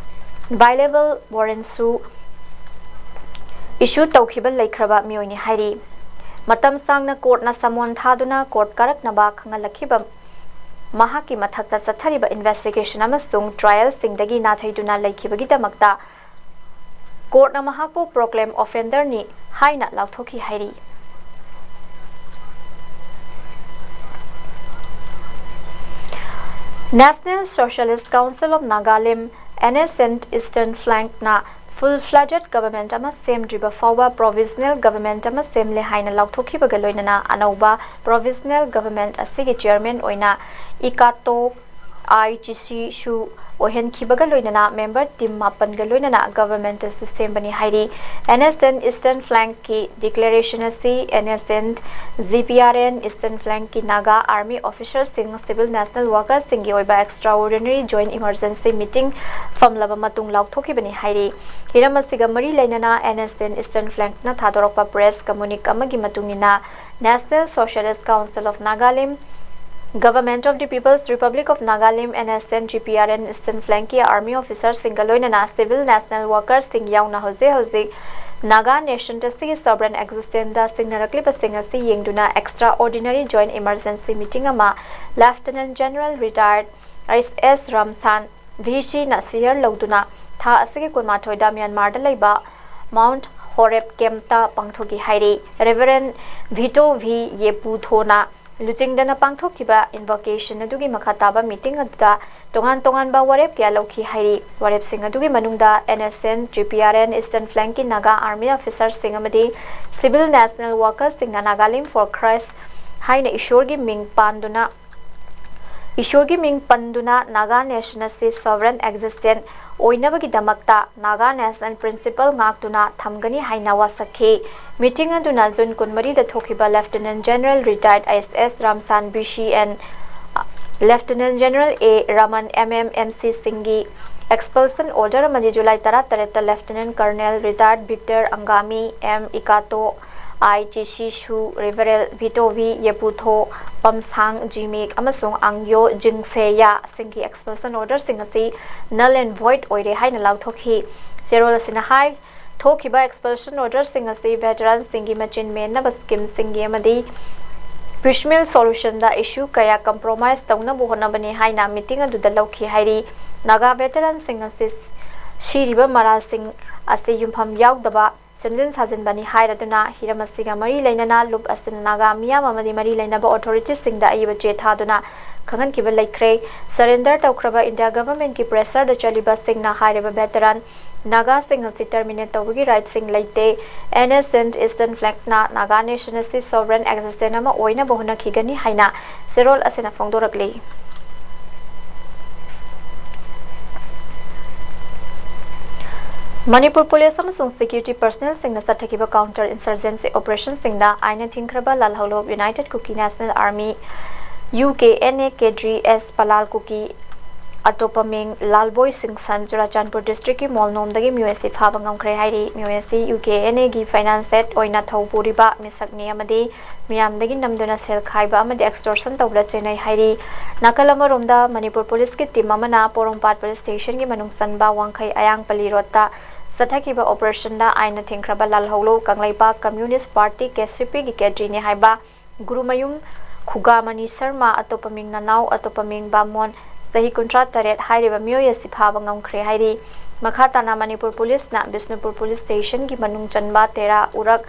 bailable warrant ꯁꯨ issue ꯇꯧꯈꯤꯕ ꯂꯩꯈ꯭ꯔꯕ ꯃꯤꯑꯣꯏꯅꯤ ꯍꯥꯏꯔꯤ꯫ ꯃꯇꯝ ꯁꯥꯡꯅ court ꯅ summon ꯊꯥꯗꯨꯅ court ꯀꯥꯔꯛꯅꯕ ꯈꯪꯍꯜꯂꯛꯈꯤꯕ ꯃꯍꯥꯛꯀꯤ ꯃꯊꯛꯇ ꯆꯠꯊꯔꯤꯕ ꯏꯟꯚꯦꯁꯇꯤꯒꯦꯁꯟ ꯑꯃꯁꯨꯡ ꯇ꯭ꯔꯥꯏꯌꯦꯜꯁꯤꯡꯗꯒꯤ ꯅꯥꯊꯩꯗꯨꯅ ꯂꯩꯈꯤꯕꯒꯤꯗꯃꯛꯇ ꯀꯣꯔꯠꯅ ꯃꯍꯥꯛꯄꯨ ꯄ꯭ꯔꯣꯀ꯭ꯂꯦꯝ ꯑꯣꯐꯦꯟꯗꯔꯅꯤ ꯍꯥꯏꯅ ꯂꯥꯎꯊꯣꯛꯈꯤ ꯍꯥꯏꯔꯤ꯫ National Socialist Council of Nagalim, N S N Eastern Flank ꯅ full fledged government ꯑꯃ ꯁꯦꯝꯗ꯭ꯔꯤꯕ ꯐꯥꯎꯕ provisional government ꯑꯃ ꯁꯦꯝꯂꯦ ꯍꯥꯏꯅ ꯂꯥꯎꯊꯣꯛꯈꯤꯕꯒ ꯂꯣꯏꯅꯅ ꯑꯅꯧꯕ provisional government ꯑꯁꯤꯒꯤ chairman ꯑꯣꯏꯅ ꯏꯀꯥꯇꯣ ꯑꯥꯏ ꯆꯤꯁꯤꯁꯨ ꯑꯣꯏꯍꯟꯈꯤꯕꯒ ꯂꯣꯏꯅꯅ member team ꯃꯥꯄꯟꯒ ꯂꯣꯏꯅꯅ government ꯑꯁꯤ ꯁꯦꯝꯕꯅꯤ ꯍꯥꯏꯔꯤ꯫ N S N Eastern Flank ꯀꯤ declaration ꯑꯁꯤ N S N, G P R N, Eastern Flank ꯀꯤ Naga Army officer ꯁꯤꯡ, civil national workers ꯁꯤꯡꯒꯤ ꯑꯣꯏꯕ extraordinary joint emergency meeting ꯐꯝꯂꯕ ꯃꯇꯨꯡ ꯂꯥꯎꯊꯣꯛꯈꯤꯕꯅꯤ ꯍꯥꯏꯔꯤ꯫ ꯍꯤꯔꯝ ꯑꯁꯤꯒ ꯃꯔꯤ ꯂꯩꯅꯅ N S N Eastern Flank ꯅ ꯊꯥꯗꯣꯔꯛꯄ press communique ꯑꯃꯒꯤ ꯃꯇꯨꯡ ꯏꯟꯅ, National Socialist Council of Nagalim, Government of the People's Republic of Nagalim, N S N, G P R N, Eastern Flank ꯀꯤ army officer ꯁꯤꯡꯒ ꯂꯣꯏꯅꯅ civil national workers ꯁꯤꯡ ꯌꯥꯎꯅ ꯍꯧꯖꯤꯛ ꯍꯧꯖꯤꯛ Naga nation ꯑꯁꯤꯒꯤ sovereign existence ꯗ ꯁꯤꯡꯅꯔꯛꯂꯤꯕꯁꯤꯡ ꯑꯁꯤ ꯌꯦꯡꯗꯨꯅ extraordinary joint emergency meeting ꯑꯃ Lieutenant General retired S S ꯔꯥꯝꯁꯥꯟ V C ꯅ chair ꯂꯧꯗꯨꯅ ꯊꯥ ꯑꯁꯤꯒꯤ ꯀꯨꯟꯃꯥꯊꯣꯏꯗ ꯃ꯭ꯌꯥꯟꯃꯥꯔꯗ ꯂꯩꯕ Mount Horeb camp ꯇ ꯄꯥꯡꯊꯣꯛꯈꯤ ꯍꯥꯏꯔꯤ꯫ Reverend Vito V ꯌꯦꯄꯨꯊꯣꯅ ꯂꯨꯆꯤꯡꯗꯅ ꯄꯥꯡꯊꯣꯛꯈꯤꯕ invocation ꯑꯗꯨꯒꯤ ꯃꯈꯥ ꯇꯥꯕ meeting ꯑꯗꯨꯗ ꯇꯣꯉꯥꯟ ꯇꯣꯉꯥꯟꯕ ꯋꯥꯔꯦꯞ ꯀꯌꯥ ꯂꯧꯈꯤ ꯍꯥꯏꯔꯤ꯫ ꯋꯥꯔꯦꯞꯁꯤꯡ ꯑꯗꯨꯒꯤ ꯃꯅꯨꯡꯗ N S N, G P R N, Eastern Flank ꯀꯤ Naga Army officer ꯁꯤꯡ ꯑꯃꯗꯤ civil national workers ꯁꯤꯡꯅ Nagalim for Christ ꯍꯥꯏꯅ ꯏꯁꯣꯔꯒꯤ ꯃꯤꯡ ꯄꯥꯟꯗꯨꯅ, ꯏꯁꯣꯔꯒꯤ ꯃꯤꯡ ꯄꯟꯗꯨꯅ Naga nation ꯑꯁꯤ sovereign existence ꯑꯣꯏꯅꯕꯒꯤꯗꯃꯛꯇ Naga national principle ꯉꯥꯛꯇꯨꯅ ꯊꯝꯒꯅꯤ ꯍꯥꯏꯅ ꯋꯥꯁꯛꯈꯤ꯫ Meeting ꯑꯗꯨꯅ June ꯀꯨꯟꯃꯔꯤꯗ ꯊꯣꯛꯈꯤꯕ Lieutenant General retired S S ꯔꯥꯝꯁꯥꯟ V C and Lieutenant General A Raman M M M C ꯁꯤꯡꯒꯤ expulsion order ꯑꯃꯗꯤ July ꯇꯔꯥꯇꯔꯦꯠꯇ Lieutenant Colonel retired Victor Angami, M Ikato, I G C Shu, Reverend Vito V Yeputho, Pamsang Jimik ꯑꯃꯁꯨꯡ Angyo Jingseya ꯁꯤꯡꯒꯤ expulsion order ꯁꯤꯡ ꯑꯁꯤ null and void ꯑꯣꯏꯔꯦ ꯍꯥꯏꯅ ꯂꯥꯎꯊꯣꯛꯈꯤ꯫ ꯆꯦꯔꯣꯜ ꯑꯁꯤꯅ ꯍꯥꯏ, ꯊꯣꯛꯈꯤꯕ expulsion order ꯁꯤꯡ ꯑꯁꯤ veteran ꯁꯤꯡꯒꯤ ꯃꯆꯤꯟ ꯃꯦꯟꯅꯕ scheme ꯁꯤꯡꯒꯤ ꯑꯃꯗꯤ Piecemeal solution ꯗ issue ꯀꯌꯥ compromise ꯇꯧꯅꯕ ꯍꯣꯠꯅꯕꯅꯤ ꯍꯥꯏꯅ meeting ꯑꯗꯨꯗ ꯂꯧꯈꯤ ꯍꯥꯏꯔꯤ꯫ ꯅꯥꯒꯥ veteran ꯁꯤꯡ ꯑꯁꯤ ꯁꯤꯔꯤꯕ ꯃꯔꯥꯜꯁꯤꯡ ꯑꯁꯤ ꯌꯨꯝꯐꯝ ꯌꯥꯎꯗꯕ ꯁꯦꯝꯖꯤꯟ ꯁꯥꯖꯤꯟꯕꯅꯤ ꯍꯥꯏꯔꯗꯨꯅ ꯍꯤꯔꯝ ꯑꯁꯤꯒ ꯃꯔꯤ ꯂꯩꯅꯅ ꯂꯨꯞ ꯑꯁꯤꯅ ꯅꯥꯒꯥ ꯃꯤꯌꯥꯝ ꯑꯃꯗꯤ ꯃꯔꯤ ꯂꯩꯅꯕ authority ꯁꯤꯡꯗ ꯑꯏꯕ ꯆꯦ ꯊꯥꯗꯨꯅ ꯈꯪꯍꯟꯈꯤꯕ ꯂꯩꯈ꯭ꯔꯦ꯫ Surrender ꯇꯧꯈ꯭ꯔꯕ India government ꯀꯤ pressure ꯗ ꯆꯠꯂꯤꯕꯁꯤꯡꯅ ꯍꯥꯏꯔꯤꯕ veteran ꯅꯥꯒꯥꯁꯤꯡ ꯑꯁꯤ terminate ꯇꯧꯕꯒꯤ right ꯁꯤꯡ ꯂꯩꯇꯦ꯫ Ancient Eastern Flag ꯅ ꯅꯥꯒꯥ nation ꯑꯁꯤ sovereign existence ꯑꯃ ꯑꯣꯏꯅꯕ ꯍꯣꯠꯅꯈꯤꯒꯅꯤ ꯍꯥꯏꯅ ꯆꯦꯔꯣꯜ ꯑꯁꯤꯅ ꯐꯣꯡꯗꯣꯔꯛꯂꯤ꯫ ꯃꯅꯤꯄꯨꯔ ꯄꯨꯂꯤꯁ ꯑꯃꯁꯨꯡ security personnel ꯁꯤꯡꯅ ꯆꯠꯊꯈꯤꯕ counter insurgency operation ꯁꯤꯡꯗ ꯑꯥꯏꯟꯅ ꯊꯤꯡꯈ꯭ꯔꯕ ꯂꯥꯜꯍꯧꯂꯨꯞ United Kuki National Army, U K N A, cadre S ꯄꯂꯥꯜ ꯀꯨꯀꯤ ꯑꯇꯣꯞꯄ ꯃꯤꯡ ꯂꯥꯜꯕꯣꯏ ꯁꯤꯡꯁꯟ ꯆꯨꯔꯥꯆꯥꯟꯄꯨꯔ district ꯀꯤ ꯃꯣꯜꯅꯣꯝꯗꯒꯤ ꯃꯤꯑꯣꯏ ꯑꯁꯤ ꯐꯥꯕ ꯉꯝꯈ꯭ꯔꯦ ꯍꯥꯏꯔꯤ꯫ ꯃꯤꯑꯣꯏ ꯑꯁꯤ U K N A ꯒꯤ finance head ꯑꯣꯏꯅ ꯊꯧ ꯄꯨꯔꯤꯕ ꯃꯤꯁꯛꯅꯤ ꯑꯃꯗꯤ ꯃꯤꯌꯥꯝꯗꯒꯤ ꯅꯝꯗꯨꯅ ꯁꯦꯜ ꯈꯥꯏꯕ ꯑꯃꯗꯤ extortion ꯇꯧꯕꯗ ꯆꯦꯟꯅꯩ ꯍꯥꯏꯔꯤ꯫ ꯅꯥꯀꯜ ꯑꯃꯔꯣꯝꯗ ꯃꯅꯤꯄꯨꯔ ꯄꯨꯂꯤꯁꯀꯤ team ꯑꯃꯅ ꯄꯣꯔꯣꯝꯄꯥꯠ police station ꯒꯤ ꯃꯅꯨꯡ ꯆꯟꯕ ꯋꯥꯡꯈꯩ ꯑꯌꯥꯡꯄꯜꯂꯤ road ꯇ ꯆꯠꯊꯈꯤꯕ operation ꯗ ꯑꯥꯏꯟꯅ ꯊꯤꯡꯈ꯭ꯔꯕ ꯂꯥꯜꯍꯧꯂꯨꯞ Kangleipak Communist Party, K C P ꯒꯤ cadre ꯅꯤ ꯍꯥꯏꯕ ꯒꯨꯔꯨꯃꯌꯨꯝ ꯈꯨꯒꯥꯃꯅꯤ ꯁꯔꯃ, ꯑꯇꯣꯞꯄ ꯃꯤꯡ ꯅꯅꯥꯎ, ꯑꯇꯣꯞꯄ ꯃꯤꯡ ꯕꯥꯃꯣꯟ, ꯆꯍꯤ ꯀꯨꯟꯊ꯭ꯔꯥ ꯇꯔꯦꯠ ꯍꯥꯏꯔꯤꯕ ꯃꯤꯑꯣꯏ ꯑꯁꯤ ꯐꯥꯕ ꯉꯝꯈ꯭ꯔꯦ ꯍꯥꯏꯔꯤ꯫ ꯃꯈꯥ ꯇꯥꯅ ꯃꯅꯤꯄꯨꯔ ꯄꯨꯂꯤꯁꯅ ꯕꯤꯁꯅꯨꯄꯨꯔ police station ꯒꯤ ꯃꯅꯨꯡ ꯆꯟꯕ ꯇꯦꯔꯥ ꯎꯔꯛ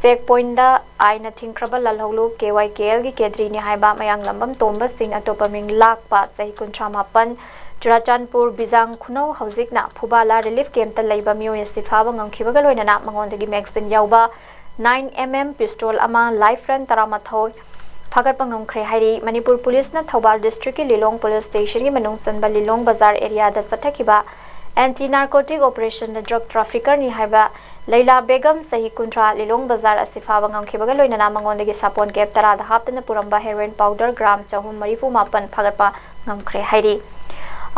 check point ꯗ ꯑꯥꯏꯟꯅ ꯊꯤꯡꯈ꯭ꯔꯕ ꯂꯥꯜꯍꯧꯂꯨꯞ K Y K L ꯒꯤ cadre ꯅꯤ ꯍꯥꯏꯕ ꯃꯌꯥꯡꯂꯝꯕꯝ ꯇꯣꯝꯕ ꯁꯤꯡ, ꯑꯇꯣꯞꯄ ꯃꯤꯡ ꯂꯥꯛꯄ, ꯆꯍꯤ ꯀꯨꯟꯊ꯭ꯔꯥ ꯃꯥꯄꯟ, ꯆꯨꯔꯥꯆꯥꯟꯄꯨꯔ ꯕꯤꯖꯥꯡ ꯈꯨꯅꯧ, ꯍꯧꯖꯤꯛꯅ ꯐꯨꯕꯥꯂꯥ relief camp ꯇ ꯂꯩꯕ ꯃꯤꯑꯣꯏ ꯑꯁꯤ ꯐꯥꯕ ꯉꯝꯈꯤꯕꯒ ꯂꯣꯏꯅꯅ ꯃꯉꯣꯟꯗꯒꯤ magazine ꯌꯥꯎꯕ nine M M pistol ꯑꯃ, live round ꯇꯔꯥꯃꯥꯊꯣꯏ ꯐꯥꯒꯠꯄ ꯉꯝꯈ꯭ꯔꯦ ꯍꯥꯏꯔꯤ꯫ ꯃꯅꯤꯄꯨꯔ ꯄꯨꯂꯤꯁꯅ ꯊꯧꯕꯥꯜ district ꯀꯤ ꯂꯤꯂꯣꯡ police station ꯒꯤ ꯃꯅꯨꯡ ꯆꯟꯕ ꯂꯤꯂꯣꯡ ꯕꯖꯥꯔ area ꯗ ꯆꯠꯊꯈꯤꯕ anti narcotic operation ꯗ drug trafficker ꯅꯤ ꯍꯥꯏꯕ ꯂꯩꯂꯥ ꯕꯦꯒꯝ, ꯆꯍꯤ ꯀꯨꯟꯊ꯭ꯔꯥ, ꯂꯤꯂꯣꯡ ꯕꯖꯥꯔ ꯑꯁꯤ ꯐꯥꯕ ꯉꯝꯈꯤꯕꯒ ꯂꯣꯏꯅꯅ ꯃꯉꯣꯟꯗꯒꯤ ꯁꯥꯄꯣꯟ cap ꯇꯔꯥꯗ ꯍꯥꯞꯇꯨꯅ ꯄꯨꯔꯝꯕ heroin powder gram ꯆꯍꯨꯝ ꯃꯔꯤꯐꯨ ꯃꯥꯄꯟ ꯐꯥꯒꯠꯄ ꯉꯝꯈ꯭ꯔꯦ ꯍꯥꯏꯔꯤ꯫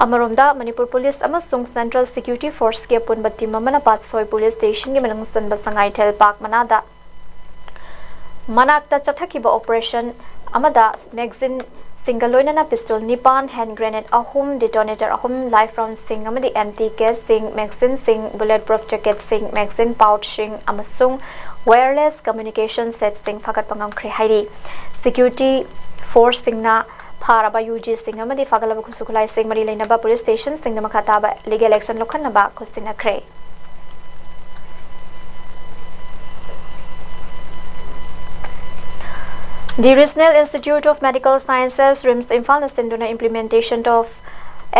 ꯑꯃꯔꯣꯝꯗ ꯃꯅꯤꯄꯨꯔ ꯄꯨꯂꯤꯁ ꯑꯃꯁꯨꯡ central security force ꯀꯤ ꯑꯄꯨꯟꯕ team ꯑꯃꯅ ꯄꯥꯠꯁꯣꯏ police station ꯒꯤ ꯃꯅꯨꯡ ꯆꯟꯕ ꯁꯉꯥꯏꯊꯦꯜ park ꯃꯅꯥꯗ, ꯃꯅꯥꯛꯇ ꯆꯠꯊꯈꯤꯕ operation ꯑꯃꯗ magazine ꯁꯤꯡꯒ ꯂꯣꯏꯅꯅ pistol ꯅꯤꯄꯥꯟ, hand grenade ꯑꯍꯨꯝ, detonator ꯑꯍꯨꯝ, live round ꯁꯤꯡ ꯑꯃꯗꯤ empty case ꯁꯤꯡ, magazine ꯁꯤꯡ, bullet proof jacket ꯁꯤꯡ, magazine pouch ꯁꯤꯡ ꯑꯃꯁꯨꯡ Wireless communication setꯁꯤꯡ ꯐꯒꯠꯄ ꯉꯝꯈ꯭ꯔꯦ ꯍꯥꯏꯔꯤ꯫ Security forceꯁꯤꯡꯅ ꯐꯥꯔꯕ UGꯁꯤꯡ ꯑꯃꯗꯤ ꯐꯥꯒꯠꯂꯕ ꯈꯨꯠꯁꯨ ꯈꯨꯠꯂꯥꯏꯁꯤꯡ ꯃꯔꯤ ꯂꯩꯅꯕ police stationꯁꯤꯡꯗ ꯃꯈꯥ ꯇꯥꯕ legal action ꯂꯧꯈꯠꯅꯕ ꯈꯨꯠꯁꯤꯟꯅꯈ꯭ꯔꯦ꯫ The Regional Institute of Medical Sciences, RIMS, ꯏꯝꯐꯥꯜꯅ ꯁꯤꯟꯗꯨꯅ implementation of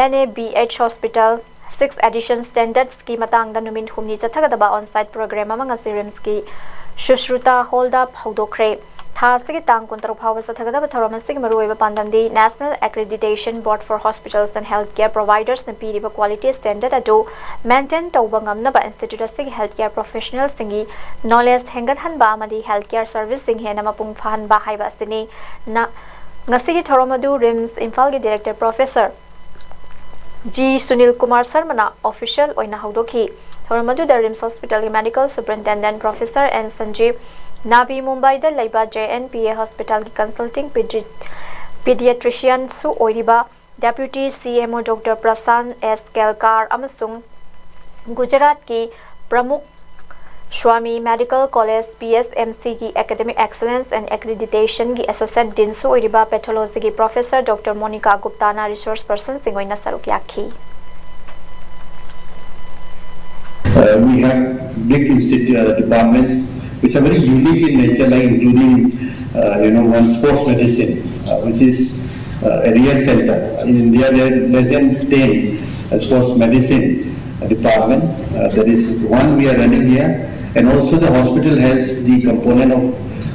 NABH hospital sixth edition standardsꯀꯤ ꯃꯇꯥꯡꯗ ꯅꯨꯃꯤꯠ ꯍꯨꯝꯅꯤ ꯆꯠꯊꯒꯗꯕ on-site program ꯑꯃ ꯉꯁꯤ RIMSꯀꯤ Sushruta Hallꯗ ꯍꯧꯗꯣꯛꯈ꯭ꯔꯦ꯫ ꯊꯥ ꯑꯁꯤꯒꯤ ꯇꯥꯡ ꯀꯨꯟꯇꯔꯨꯛ ꯐꯥꯎꯕ ꯆꯠꯊꯒꯗꯕ ꯊꯧꯔꯝ ꯑꯁꯤꯒꯤ ꯃꯔꯨꯑꯣꯏꯕ ꯄꯥꯟꯗꯝꯗꯤ National Accreditation Board for Hospitals and Healthcare Providersꯅ ꯄꯤꯔꯤꯕ quality standard ꯑꯗꯨ maintain ꯇꯧꯕ ꯉꯝꯅꯕ institute ꯑꯁꯤꯒꯤ healthcare professionalꯁꯤꯡꯒꯤ knowledge ꯍꯦꯟꯒꯠꯍꯟꯕ ꯑꯃꯗꯤ healthcare serviceꯁꯤꯡ ꯍꯦꯟꯅ ꯃꯄꯨꯡ ꯐꯥꯍꯟꯕ ꯍꯥꯏꯕ ꯑꯁꯤꯅꯤ꯫ ꯅ-, ꯉꯁꯤꯒꯤ ꯊꯧꯔꯝ ꯑꯗꯨ RIMS ꯏꯝꯐꯥꯜꯒꯤ director professor G Sunil Kumar ꯁꯔꯃꯅ official ꯑꯣꯏꯅ ꯍꯧꯗꯣꯛꯈꯤ꯫ ꯊꯧꯔꯝ ꯑꯗꯨꯗ RIMS hospitalꯒꯤ medical superintendent professor N Sanjib, Navi ꯃꯨꯝꯕꯥꯏꯗ ꯂꯩꯕ JNPA hospitalꯒꯤ consulting pedi-, pediatricianꯁꯨ ꯑꯣꯏꯔꯤꯕ deputy CMO Doctor Prashant S Kelkar ꯑꯃꯁꯨꯡ ꯒꯨꯖꯔꯥꯠꯀꯤ ꯄ꯭ꯔꯃꯨꯈ swami Medical College, PSMCꯒꯤ Academic Excellence and Accreditationꯒꯤ Associate Deanꯁꯨ ꯑꯣꯏꯔꯤꯕ Pathologyꯒꯤ professor Doctor Monica Guptaꯅ resource personꯁꯤꯡ ꯑꯣꯏꯅ ꯁꯔꯨꯛ ꯌꯥꯈꯤ꯫ Uh, we have big institu- uh, departments which are very unique in nature, like including, uh, you know, one sports medicine, uh, which is uh, a rare center. In India, there are less than ten uh, sports medicine department. Uh, that is one we are running here. And also the hospital has the component of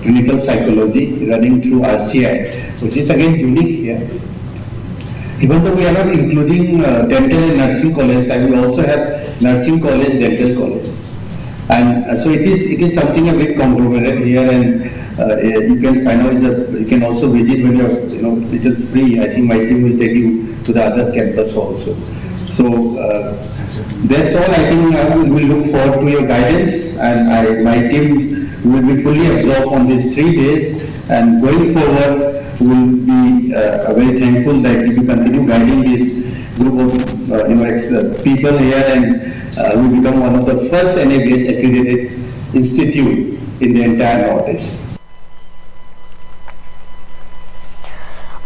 clinical psychology running through RCI, which is again unique here. Even though we are not including uh, dental and nursing college, I will also have nursing college, dental college. And uh, so it is, it is something a bit conglomerate here, and uh, you can find out, the, you can also visit when you're, you know, little free. I think my team will take you to the other campus also. So uh, that's all. I think uh, we will look forward to your guidance, and I, my team will be fully absorbed on these three days. And going forward, we'll be uh, very thankful that you continue guiding this group of uh, you know ex- uh, people here, and uh, we become one of the first NABH accredited institute in the entire Northeast.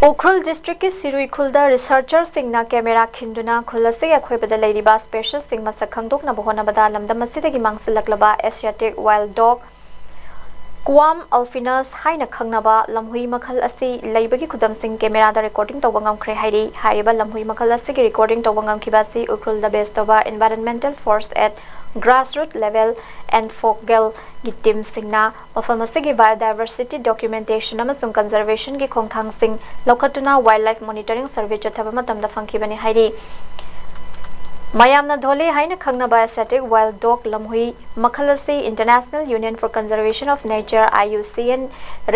Ukhrul ꯗꯤꯁꯇ꯭ꯔꯤꯛꯀꯤ ꯁꯤꯔꯨꯏ ꯈꯨꯜꯗ ꯔꯤꯁꯔꯆꯔꯁꯤꯡꯅ ꯀꯦꯃꯦꯔꯥ ꯈꯤꯟꯗꯨꯅ ꯈꯨꯜ ꯑꯁꯤꯒꯤ ꯑꯀꯣꯏꯕꯗ ꯂꯩꯔꯤꯕ ꯁ꯭ꯄꯦꯁꯤꯁꯁꯤꯡ ꯃꯁꯛ ꯈꯪꯗꯣꯛꯅꯕ ꯍꯣꯠꯅꯕꯗ ꯂꯝꯗꯝ ꯑꯁꯤꯗꯒꯤ ꯃꯥꯡꯁꯤꯜꯂꯛꯂꯕ ꯑꯦꯁꯤꯌꯥꯇꯤꯛ ꯋꯥꯏꯜꯗ ꯗꯣꯒ ꯀ꯭ꯋꯥꯝ ꯑꯜꯐꯤꯅꯁ ꯍꯥꯏꯅ ꯈꯪꯅꯕ ꯂꯝꯍꯨꯏ ꯃꯈꯜ ꯑꯁꯤ ꯂꯩꯕꯒꯤ ꯈꯨꯗꯝꯁꯤꯡ ꯀꯦꯃꯦꯔꯥꯗ ꯔꯦꯀꯣꯔꯗꯤꯡ ꯇꯧꯕ ꯉꯝꯈ꯭ꯔꯦ ꯍꯥꯏꯔꯤ꯫ ꯍꯥꯏꯔꯤꯕ ꯂꯝꯍꯨꯏ ꯃꯈꯜ ꯑꯁꯤꯒꯤ ꯔꯦꯀꯣꯔꯗꯤꯡ ꯇꯧꯕ ꯉꯝꯈꯤꯕ ꯑꯁꯤ ꯎꯈ꯭ꯔꯨꯜꯗ ꯕꯦꯁ ꯇꯧꯕ ꯏꯟꯚꯥꯏꯔꯟꯃꯦꯟꯇꯦꯜ ꯐꯣꯔꯁ ꯑꯦꯠ ꯒ꯭ꯔꯥꯁꯔꯨꯠ ꯂꯦꯚꯦꯜ ꯑꯦꯟꯐꯣꯒꯦꯜꯒꯤ ꯇꯤꯝꯁꯤꯡꯅ ꯃꯐꯝ ꯑꯁꯤꯒꯤ ꯕꯥꯏꯑꯣꯗꯥꯏꯚꯔꯁꯤꯇꯤ ꯗꯣꯀ꯭ꯌꯨꯃꯦꯟꯇꯦꯁꯟ ꯑꯃꯁꯨꯡ ꯀꯟꯖꯔꯚꯦꯁꯟꯒꯤ ꯈꯣꯡꯊꯥꯡꯁꯤꯡ ꯂꯧꯈꯠꯇꯨꯅ ꯋꯥꯏꯜꯗ ꯂꯥꯏꯐ ꯃꯣꯅꯤꯇꯔꯤꯡ ꯁꯔꯚꯦ ꯆꯠꯊꯕ ꯃꯇꯝꯗ ꯐꯪꯈꯤꯕꯅꯤ ꯍꯥꯏꯔꯤ꯫ ꯃꯌꯥꯝꯅ ꯙꯣꯂꯦ ꯍꯥꯏꯅ ꯈꯪꯅꯕ ꯑꯦꯁꯤꯌꯥꯇꯤꯛ ꯋꯥꯏꯜꯗ ꯗꯣꯒ ꯂꯝꯍꯨꯏ ꯃꯈꯜ ꯑꯁꯤ International Union for Conservation of Nature, I U C N,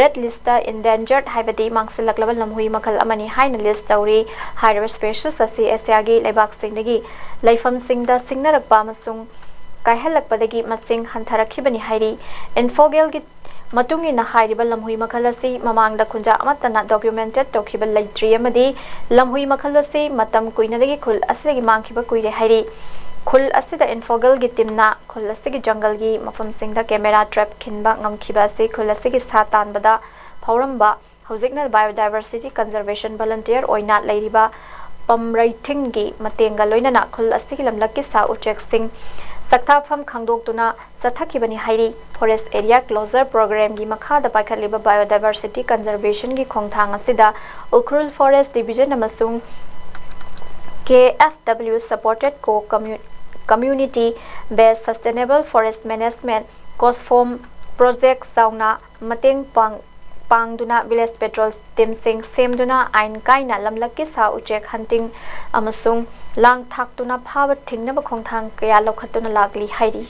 red list ꯏꯟꯗꯦꯟꯖꯔꯗ ꯍꯥꯏꯕꯗꯤ ꯃꯥꯡꯁꯤꯜꯂꯛꯂꯕ ꯂꯝꯍꯨꯏ ꯃꯈꯜ ꯑꯃꯅꯤ ꯍꯥꯏꯅ ꯂꯤꯁ ꯇꯧꯔꯤ꯫ ꯍꯥꯏꯔꯤꯕ ꯁ꯭ꯄꯦꯁꯤꯁ ꯑꯁꯤ ꯑꯦꯁꯤꯌꯥꯒꯤ ꯂꯩꯕꯥꯛꯁꯤꯡꯗꯒꯤ ꯂꯩꯐꯝꯁꯤꯡꯗ ꯁꯤꯡꯅꯔꯛꯄ ꯑꯃꯁꯨꯡ ꯀꯥꯏꯍꯜꯂꯛꯄꯗꯒꯤ ꯃꯁꯤꯡ ꯍꯟꯊꯔꯛꯈꯤꯕꯅꯤ ꯍꯥꯏꯔꯤ꯫ ꯏꯟꯐꯣꯒꯦꯜꯒꯤ ꯃꯇꯨꯡ ꯏꯟꯅ ꯍꯥꯏꯔꯤꯕ ꯂꯝꯍꯨꯏ ꯃꯈꯜ ꯑꯁꯤ ꯃꯃꯥꯡꯗ ꯈꯨꯟꯖꯥ ꯑꯃꯠꯇꯅ ꯗꯣꯀ꯭ꯌꯨꯃꯦꯟꯇꯦꯠ ꯇꯧꯈꯤꯕ ꯂꯩꯇ꯭ꯔꯤ ꯑꯃꯗꯤ ꯂꯝꯍꯨꯏ ꯃꯈꯜ ꯑꯁꯤ ꯃꯇꯝ ꯀꯨꯏꯅꯗꯒꯤ ꯈꯨꯜ ꯑꯁꯤꯗꯒꯤ ꯃꯥꯡꯈꯤꯕ ꯀꯨꯏꯔꯦ ꯍꯥꯏꯔꯤ꯫ ꯈꯨꯜ ꯑꯁꯤꯗ ꯏꯟꯐꯣꯒꯦꯜꯒꯤ ꯇꯤꯝꯅ ꯈꯨꯜ ꯑꯁꯤꯒꯤ ꯖꯪꯒꯜꯒꯤ ꯃꯐꯝꯁꯤꯡꯗ ꯀꯦꯃꯦꯔꯥ ꯇ꯭ꯔꯦꯞ ꯈꯤꯟꯕ ꯉꯝꯈꯤꯕ ꯑꯁꯤ ꯈꯨꯜ ꯑꯁꯤꯒꯤ ꯁꯥ ꯇꯥꯟꯕꯗ ꯐꯥꯎꯔꯝꯕ ꯍꯧꯖꯤꯛꯅ ꯕꯥꯏꯑꯣꯗꯥꯏꯚꯔꯁꯤꯇꯤ ꯀꯟꯖꯔꯚꯦꯁꯟ ꯚꯣꯂꯨꯟꯇꯤꯌꯔ ꯑꯣꯏꯅ ꯂꯩꯔꯤꯕ ꯄꯝꯔꯩꯊꯤꯡꯒꯤ ꯃꯇꯦꯡꯒ ꯂꯣꯏꯅꯅ ꯈꯨꯜ ꯑꯁꯤꯒꯤ ꯂꯝꯂꯛꯀꯤ ꯁꯥ ꯎꯆꯦꯛꯁꯤꯡ ꯆꯥꯛꯊꯥꯐꯝ ꯈꯪꯗꯣꯛꯇꯨꯅ ꯆꯠꯊꯈꯤꯕꯅꯤ ꯍꯥꯏꯔꯤ꯫ ꯐꯣꯔꯦꯁ ꯑꯦꯔꯤꯌꯥ ꯀ꯭ꯂꯣꯖꯔ ꯄ꯭ꯔꯣꯒ꯭ꯔꯥꯝꯒꯤ ꯃꯈꯥꯗ ꯄꯥꯏꯈꯠꯂꯤꯕ ꯕꯥꯏꯑꯣꯗꯥꯏꯚꯔꯁꯤꯇꯤ ꯀꯟꯖꯔꯚꯦꯁꯟꯒꯤ ꯈꯣꯡꯊꯥꯡ ꯑꯁꯤꯗ ꯎꯈ꯭ꯔꯨꯜ ꯐꯣꯔꯦꯁ ꯗꯤꯚꯤꯖꯟ ꯑꯃꯁꯨꯡ K F W supported co community based sustainable forest management, COSFOM, project ꯆꯥꯎꯅ ꯃꯇꯦꯡ ꯄꯥꯡ ꯄꯥꯡꯗꯨꯅ ꯚꯤꯂꯦꯖ ꯄꯦꯇ꯭ꯔꯣꯜ ꯇꯤꯝꯁꯤꯡ ꯁꯦꯝꯗꯨꯅ ꯑꯥꯏꯟ ꯀꯥꯏꯅ ꯂꯝꯂꯛꯀꯤ ꯁꯥ ꯎꯆꯦꯛ ꯍꯟꯇꯤꯡ ꯑꯃꯁꯨꯡ ꯂꯥꯡ ꯊꯥꯛꯇꯨꯅ ꯐꯥꯕ ꯊꯤꯡꯅꯕ ꯈꯣꯡꯊꯥꯡ ꯀꯌꯥ ꯂꯧꯈꯠꯇꯨꯅ ꯂꯥꯛꯂꯤ ꯍꯥꯏꯔꯤ꯫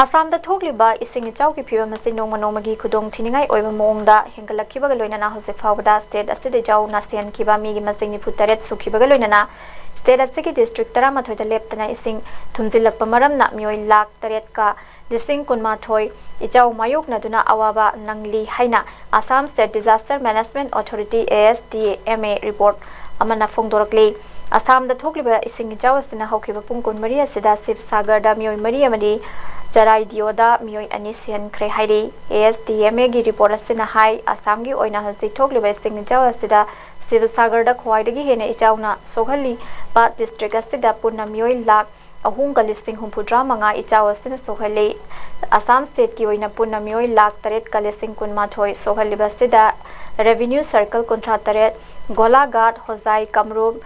ꯑꯁꯥꯝꯗ ꯊꯣꯛꯂꯤꯕ ꯏꯁꯤꯡ ꯏꯆꯥꯎꯒꯤ ꯐꯤꯕꯝ ꯑꯁꯤ ꯅꯣꯡꯃ ꯅꯣꯡꯃꯒꯤ ꯈꯨꯗꯣꯡ ꯊꯤꯅꯤꯡꯉꯥꯏ ꯑꯣꯏꯕ ꯃꯑꯣꯡꯗ ꯍꯦꯟꯒꯠꯂꯛꯈꯤꯕꯒ ꯂꯣꯏꯅꯅ ꯍꯧꯖꯤꯛ ꯐꯥꯎꯕꯗ ꯁ꯭ꯇꯦꯠ ꯑꯁꯤꯗ ꯏꯆꯥꯎꯅ ꯁꯤꯍꯟꯈꯤꯕ ꯃꯤꯒꯤ ꯃꯁꯤꯡ ꯅꯤꯐꯨ ꯇꯔꯦꯠ ꯁꯨꯈꯤꯕꯒ ꯂꯣꯏꯅꯅ ꯁ꯭ꯇꯦꯠ ꯑꯁꯤꯒꯤ ꯗꯤꯁꯇ꯭ꯔꯤꯛ ꯇꯔꯥꯃꯥꯊꯣꯏꯗ ꯂꯦꯞꯇꯅ ꯏꯁꯤꯡ ꯊꯨꯝꯖꯤꯜꯂꯛꯄ ꯃꯔꯝꯅ ꯃꯤꯑꯣꯏ ꯂꯥꯈ ꯇꯔꯦꯠꯀ ꯂꯤꯁꯤꯡ ꯀꯨꯟꯃꯥꯊꯣꯏ ꯏꯆꯥꯎ ꯃꯥꯌꯣꯛꯅꯗꯨꯅ ꯑꯋꯥꯕ ꯅꯪꯂꯤ ꯍꯥꯏꯅ Assam state disaster management authority, A S D M A, report ꯑꯃꯅ ꯐꯣꯡꯗꯣꯔꯛꯂꯤ꯫ ꯑꯁꯥꯝꯗ ꯊꯣꯛꯂꯤꯕ ꯏꯁꯤꯡ ꯏꯆꯥꯎ ꯑꯁꯤꯅ ꯍꯧꯈꯤꯕ ꯄꯨꯡ ꯀꯨꯟꯃꯔꯤ ꯑꯁꯤꯗ ꯁꯤꯕꯁꯥꯒꯔꯗ ꯃꯤꯑꯣꯏ ꯃꯔꯤ ꯑꯃꯗꯤ ꯆꯔꯥꯏꯗꯤꯑꯣꯗ ꯃꯤꯑꯣꯏ ꯑꯅꯤ ꯁꯤꯍꯟꯈ꯭ꯔꯦ ꯍꯥꯏꯔꯤ꯫ ASTMAꯒꯤ ꯔꯤꯄꯣꯔꯠ ꯑꯁꯤꯅ ꯍꯥꯏ, ꯑꯁꯥꯝꯒꯤ ꯑꯣꯏꯅ ꯍꯧꯖꯤꯛ ꯊꯣꯛꯂꯤꯕ ꯏꯁꯤꯡ ꯏꯆꯥꯎ ꯑꯁꯤꯗ ꯁꯤꯕꯁꯥꯒꯔꯗ ꯈ꯭ꯋꯥꯏꯗꯒꯤ ꯍꯦꯟꯅ ꯏꯆꯥꯎꯅ ꯁꯣꯛꯍꯜꯂꯤꯕ ꯗꯤꯁꯇ꯭ꯔꯤꯛ ꯑꯁꯤꯗ ꯄꯨꯟꯅ ꯃꯤꯑꯣꯏ ꯂꯥꯈ ꯑꯍꯨꯝꯒ ꯂꯤꯁꯤꯡ ꯍꯨꯝꯐꯨꯇꯔꯥ ꯃꯉꯥ ꯏꯆꯥꯎ ꯑꯁꯤꯅ ꯁꯣꯛꯍꯜꯂꯤ꯫ ꯑꯁꯥꯝ ꯁ꯭ꯇꯦꯠꯀꯤ ꯑꯣꯏꯅ ꯄꯨꯟꯅ ꯃꯤꯑꯣꯏ ꯂꯥꯈ ꯇꯔꯦꯠꯀ ꯂꯤꯁꯤꯡ ꯀꯨꯟꯃꯥꯊꯣꯏ ꯁꯣꯛꯍꯜꯂꯤꯕ ꯑꯁꯤꯗ ꯔꯦꯚꯤꯅ꯭ꯌꯨ ꯁꯔꯀꯜ ꯀꯨꯟꯊ꯭ꯔꯥ ꯇꯔꯦꯠ, ꯒꯣꯂꯥꯘꯥꯠ, ꯍꯣꯖꯥꯏ, ꯀꯥꯃꯔꯨꯞ,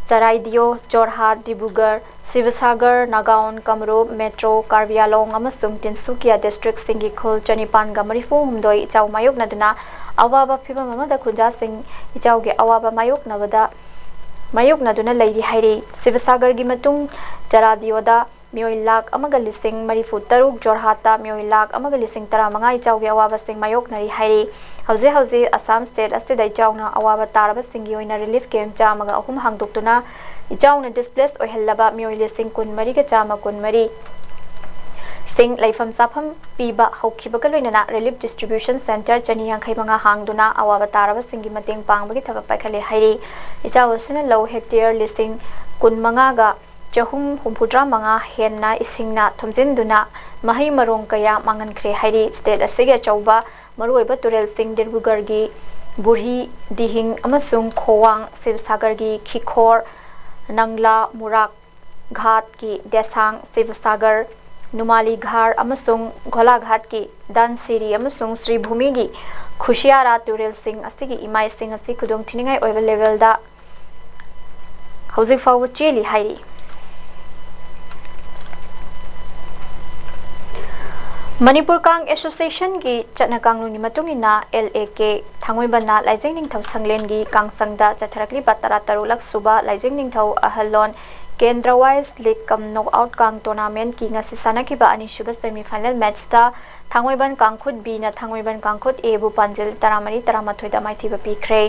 ꯆꯔꯥꯏꯗꯤꯑꯣ, ꯖꯣꯔꯍꯥꯠ, ꯗꯤꯕ꯭ꯔꯨꯒꯔ, ꯁꯤꯕꯁꯥꯒꯔ, ꯅꯥꯒꯥꯎꯟ, ꯀꯥꯃꯔꯨꯞ, ꯃꯦꯇ꯭ꯔꯣ, ꯀꯥꯔꯕꯤ ꯑꯥꯂꯣꯡ ꯑꯃꯁꯨꯡ ꯇꯤꯟꯁꯨꯀꯤꯌꯥ ꯗꯤꯁꯇ꯭ꯔꯤꯛꯁꯤꯡꯒꯤ ꯈꯨꯜ ꯆꯅꯤꯄꯥꯟꯒ ꯃꯔꯤꯐꯨ ꯍꯨꯝꯗꯣꯏ ꯏꯆꯥꯎ ꯃꯥꯌꯣꯛꯅꯗꯨꯅ ꯑꯋꯥꯕ ꯐꯤꯚꯝ ꯑꯃꯗ ꯈꯨꯟꯖꯥꯁꯤꯡ ꯏꯆꯥꯎꯒꯤ ꯑꯋꯥꯕ ꯃꯥꯌꯣꯛꯅꯕꯗ ꯃꯥꯌꯣꯛꯅꯗꯨꯅ ꯂꯩꯔꯤ ꯍꯥꯏꯔꯤ꯫ ꯁꯤꯕꯁꯥꯒꯔꯒꯤ ꯃꯇꯨꯡ ꯆꯔꯥꯗꯤꯑꯣꯗ ꯃꯤꯑꯣꯏ ꯂꯥꯈ ꯑꯃꯒ ꯂꯤꯁꯤꯡ ꯃꯔꯤꯐꯨ ꯇꯔꯨꯛ, ꯖꯣꯔꯍꯥꯠꯇ ꯃꯤꯑꯣꯏ ꯂꯥꯈ ꯑꯃꯒ ꯂꯤꯁꯤꯡ ꯇꯔꯥꯃꯉꯥ ꯏꯆꯥꯎꯒꯤ ꯑꯋꯥꯕꯁꯤꯡ ꯃꯥꯌꯣꯛꯅꯔꯤ ꯍꯥꯏꯔꯤ꯫ ꯍꯧꯖꯤꯛ ꯍꯧꯖꯤꯛ ꯑꯁꯥꯝ ꯁ꯭ꯇꯦꯠ ꯑꯁꯤꯗ ꯏꯆꯥꯎꯅ ꯑꯋꯥꯕ ꯇꯥꯔꯕꯁꯤꯡꯒꯤ ꯑꯣꯏꯅ ꯔꯤꯂꯤꯐ ꯀꯦꯝꯞ ꯆꯥꯝꯃꯒ ꯑꯍꯨꯝ ꯍꯥꯡꯗꯣꯛꯇꯨꯅ ꯏꯆꯥꯎꯅ ꯗꯤꯁꯄ꯭ꯂꯦꯁ ꯑꯣꯏꯍꯜꯂꯕ ꯃꯤꯑꯣꯏ ꯂꯤꯁꯤꯡ ꯀꯨꯟꯃꯔꯤꯒ ꯆꯥꯝꯃ ꯀꯨꯟꯃꯔꯤ ꯁꯤꯡ ꯂꯩꯐꯝ ꯆꯥꯐꯝ ꯄꯤꯕ ꯍꯧꯈꯤꯕꯒ ꯂꯣꯏꯅꯅ ꯔꯤꯂꯤꯐ ꯗꯤꯁꯇ꯭ꯔꯤꯕ꯭ꯌꯨꯁꯟ ꯁꯦꯟꯇꯔ ꯆꯅꯤ ꯌꯥꯡꯈꯩ ꯃꯉꯥ ꯍꯥꯡꯗꯨꯅ ꯑꯋꯥꯕ ꯇꯥꯔꯕꯁꯤꯡꯒꯤ ꯃꯇꯦꯡ ꯄꯥꯡꯕꯒꯤ ꯊꯕꯛ ꯄꯥꯏꯈꯠꯂꯦ ꯍꯥꯏꯔꯤ꯫ ꯏꯆꯥꯎ ꯑꯁꯤꯅ ꯂꯧ ꯍꯦꯛꯇꯦꯌꯔ ꯂꯤꯁꯤꯡ ꯀꯨꯟꯃꯉꯥꯒ ꯆꯍꯨꯝ ꯍꯨꯝꯐꯨꯇꯔꯥ ꯃꯉꯥ ꯍꯦꯟꯅ ꯏꯁꯤꯡꯅ ꯊꯨꯝꯖꯤꯟꯗꯨꯅ ꯃꯍꯩ ꯃꯔꯣꯡ ꯀꯌꯥ ꯃꯥꯡꯍꯟꯈ꯭ꯔꯦ ꯍꯥꯏꯔꯤ꯫ ꯁ꯭ꯇꯦꯠ ꯑꯁꯤꯒꯤ ꯑꯆꯧꯕ ꯃꯔꯨꯑꯣꯏꯕ ꯇꯨꯔꯦꯜꯁꯤꯡ ꯗꯤꯕ꯭ꯔꯨꯒꯔꯒꯤ ꯕꯨꯔꯍꯤ ꯗꯤꯍꯤꯡ ꯑꯃꯁꯨꯡ ꯈꯣꯋꯥꯡ, ꯁꯤꯕꯁꯥꯒꯔꯒꯤ ꯈꯤꯈꯣꯔ, ꯅꯪꯂꯥ, ꯃꯨꯔꯥꯛ ꯘꯥꯠꯀꯤ ꯗꯦꯁꯥꯡ, ꯁꯤꯕꯁꯥꯒꯔ, ꯅꯨꯃꯥꯂꯤꯘꯥꯔ ꯑꯃꯁꯨꯡ ꯒꯣꯂꯥꯘꯥꯠꯀꯤ ꯙꯟꯁꯤꯔꯤ ꯑꯃꯁꯨꯡ ꯁ꯭ꯔꯤꯚꯨꯃꯤꯒꯤ ꯈꯨꯁꯤꯌꯥꯔꯥ ꯇꯨꯔꯦꯜꯁꯤꯡ ꯑꯁꯤꯒꯤ ꯏꯃꯥꯏꯁꯤꯡ ꯑꯁꯤ ꯈꯨꯗꯣꯡꯊꯤꯅꯤꯡꯉꯥꯏ ꯑꯣꯏꯕ ꯂꯦꯚꯦꯜꯗ ꯍꯧꯖꯤꯛ ꯐꯥꯎꯕ ꯆꯦꯜꯂꯤ ꯍꯥꯏꯔꯤ꯫ ꯃꯅꯤꯄꯨꯔ ꯀꯥꯡ ꯑꯦꯁꯣꯁꯤꯌꯦꯁꯟꯒꯤ ꯆꯠꯅ ꯀꯥꯡꯂꯣꯟꯒꯤ ꯃꯇꯨꯡ ꯏꯟꯅ, LAK ꯊꯥꯡꯃꯩꯕꯟꯅ ꯂꯥꯏꯖꯤꯡ ꯅꯤꯡꯊꯧ ꯁꯪꯂꯦꯟꯒꯤ ꯀꯥꯡꯁꯪꯗ ꯆꯠꯊꯔꯛꯂꯤꯕ ꯇꯔꯥꯇꯔꯨꯛꯂꯛ ꯁꯨꯕ ꯂꯥꯏꯖꯤꯡ ꯅꯤꯡꯊꯧ ꯑꯍꯜꯂꯣꯟ ꯀꯦꯟꯗ꯭ꯔ ꯋꯥꯏꯁ ꯂꯤꯒ ꯀꯝ ꯅꯣꯛ ꯑꯥꯎꯠ ꯀꯥꯡ ꯇꯣꯔꯅꯥꯃꯦꯟꯠꯀꯤ ꯉꯁꯤ ꯁꯥꯟꯅꯈꯤꯕ ꯑꯅꯤꯁꯨꯕ ꯁꯦꯃꯤ ꯐꯥꯏꯅꯦꯜ ꯃꯦꯠꯆꯇ ꯊꯥꯡꯃꯩꯕꯟ ꯀꯥꯡꯈꯨꯠ Bꯅ ꯊꯥꯡꯃꯩꯕꯟ ꯀꯥꯡꯈꯨꯠ Aꯕꯨ ꯄꯥꯟꯖꯤꯜ ꯇꯔꯥꯃꯔꯤ ꯇꯔꯥꯃꯥꯊꯣꯏꯗ ꯃꯥꯏꯊꯤꯕ ꯄꯤꯈ꯭ꯔꯦ꯫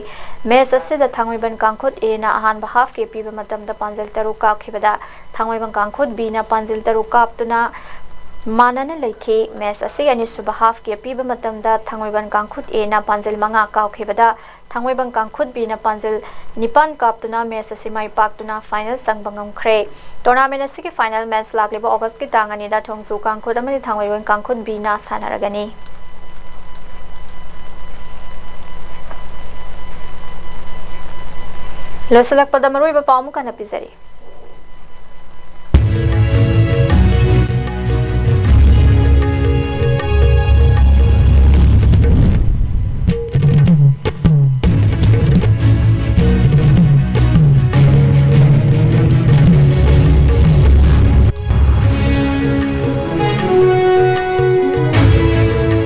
ꯃꯦꯠꯆ ꯑꯁꯤꯗ ꯊꯥꯡꯃꯩꯕꯟ ꯀꯥꯡꯈꯨꯠ Aꯅ ꯑꯍꯥꯟꯕ ꯍꯥꯐꯀꯤ ꯑꯄꯤꯕ ꯃꯇꯝꯗ ꯄꯥꯟꯖꯤꯜ ꯇꯔꯨꯛ ꯀꯥꯎꯈꯤꯕꯗ, ꯊꯥꯡꯃꯩꯕꯟ ꯀꯥꯡꯈꯨꯠ Bꯅ ꯄꯥꯟꯖꯤꯜ ꯇꯔꯨꯛ ꯀꯥꯞꯇꯨꯅ ꯃꯥꯟꯅꯅ ꯂꯩꯈꯤ꯫ ꯃꯦꯠꯆ ꯑꯁꯤ ꯑꯅꯤꯁꯨꯕ ꯍꯥꯐꯀꯤ ꯑꯄꯤꯕ ꯃꯇꯝꯗ ꯊꯥꯡꯃꯩꯕꯟ ꯀꯥꯡꯈꯨꯠ Aꯅ ꯄꯥꯟꯖꯤꯜ ꯃꯉꯥ ꯀꯥꯎꯈꯤꯕꯗ, ꯊꯥꯡꯃꯩꯕꯟ ꯀꯥꯡꯈꯨꯠ ꯕꯤꯅ ꯄꯥꯟꯖꯤꯜ ꯅꯤꯄꯥꯟ ꯀꯥꯞꯇꯨꯅ ꯃꯦꯆ ꯑꯁꯤ ꯃꯥꯏ ꯄꯥꯛꯇꯨꯅ ꯐꯥꯏꯅꯦꯜ ꯆꯪꯕ ꯉꯝꯈ꯭ꯔꯦ꯫ ꯇꯣꯔꯅꯥꯃꯦꯟ ꯑꯁꯤꯒꯤ ꯐꯥꯏꯅꯦꯜ ꯃꯦꯆ ꯂꯥꯛꯂꯤꯕ ꯑꯣꯒꯁꯀꯤ ꯇꯥꯡ ꯑꯅꯤꯗ ꯊꯣꯡꯖꯨ ꯀꯥꯡꯈꯨꯠ ꯑꯃꯗꯤ ꯊꯥꯡꯃꯩꯕꯟ ꯀꯥꯡꯈꯨꯠ ꯕꯤꯅ ꯁꯥꯟꯅꯔꯒꯅꯤ꯫ ꯂꯣꯏꯁꯤꯜꯂꯛꯄꯗ ꯃꯔꯨꯑꯣꯏꯕ ꯄꯥꯎ ꯑꯃꯨꯛ ꯍꯟꯅ ꯄꯤꯖꯔꯤ꯫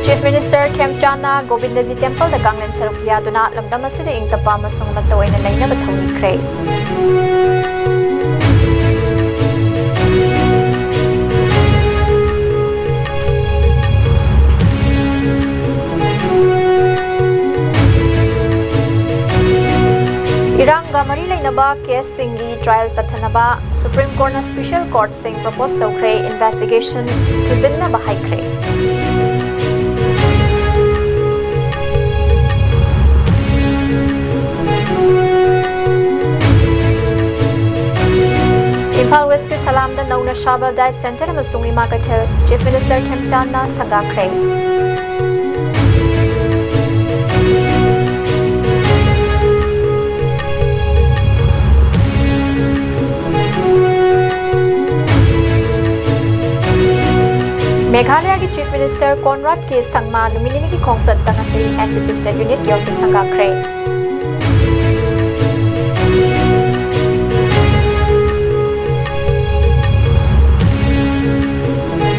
Chief Minister ꯈꯦꯝꯆꯥꯟꯅ ꯒꯣꯕꯤꯟꯗꯖꯤ ꯇꯦꯝꯄꯜꯗ ꯀꯥꯡꯂꯦꯟ ꯁꯔꯨꯛ ꯌꯥꯗꯨꯅ ꯂꯝꯗꯝ ꯑꯁꯤꯗ ꯏꯪ ꯇꯞꯄ ꯑꯃꯁꯨꯡ ꯑꯃꯠꯇ ꯑꯣꯏꯅ ꯂꯩꯅꯕ ꯊꯧꯅꯤꯈ꯭ꯔꯦ꯫ ꯏꯔꯥꯡꯒ ꯃꯔꯤ ꯂꯩꯅꯕ ꯀꯦꯁꯁꯤꯡꯒꯤ ꯇ꯭ꯔꯥꯏꯜ ꯆꯠꯊꯅꯕ ꯁꯨꯄ꯭ꯔꯤꯝ ꯀꯣꯔꯠꯅ ꯁ꯭ꯄꯦꯁꯦꯜ ꯀꯣꯔꯠꯁꯤꯡ ꯄ꯭ꯔꯄꯣꯖ ꯇꯧꯈ꯭ꯔꯦ, ꯏꯟꯚꯦꯁꯇꯤꯒꯦꯁꯟ ꯊꯤꯖꯤꯟꯅꯕ ꯍꯥꯏꯈ꯭ꯔꯦ꯫ ꯏꯝꯐꯥꯜ ꯋꯦꯁꯀꯤ ꯁꯂꯥꯝꯗ ꯅꯧꯅ ꯁꯥꯕ ꯗꯥꯏꯠ ꯁꯦꯟꯇꯔ ꯑꯃꯁꯨꯡ ꯏꯃꯥ ꯀꯩꯊꯦꯜ ꯆꯤꯐ ꯃꯤꯅꯤꯁꯇꯔ ꯈꯦꯝꯆꯥꯟꯅ ꯁꯪꯒꯥꯈ꯭ꯔꯦ꯫ ꯃꯦꯘꯥꯂꯌꯥꯒꯤ ꯆꯤꯐ ꯃꯤꯅꯤꯁꯇꯔ ꯀꯣꯟꯔꯥꯗ ꯀꯦ ꯁꯪꯃꯥ ꯅꯨꯃꯤꯠ ꯅꯤꯅꯤꯒꯤ ꯈꯣꯡꯆꯠꯇ ꯉꯁꯤ ꯑꯦꯟ ꯄꯤ ꯄꯤ ꯁ꯭ꯇꯦꯠ ꯌꯨꯅꯤꯠꯀꯤ ꯑꯣꯐꯤꯁ ꯁꯪꯒꯥꯈ꯭ꯔꯦ꯫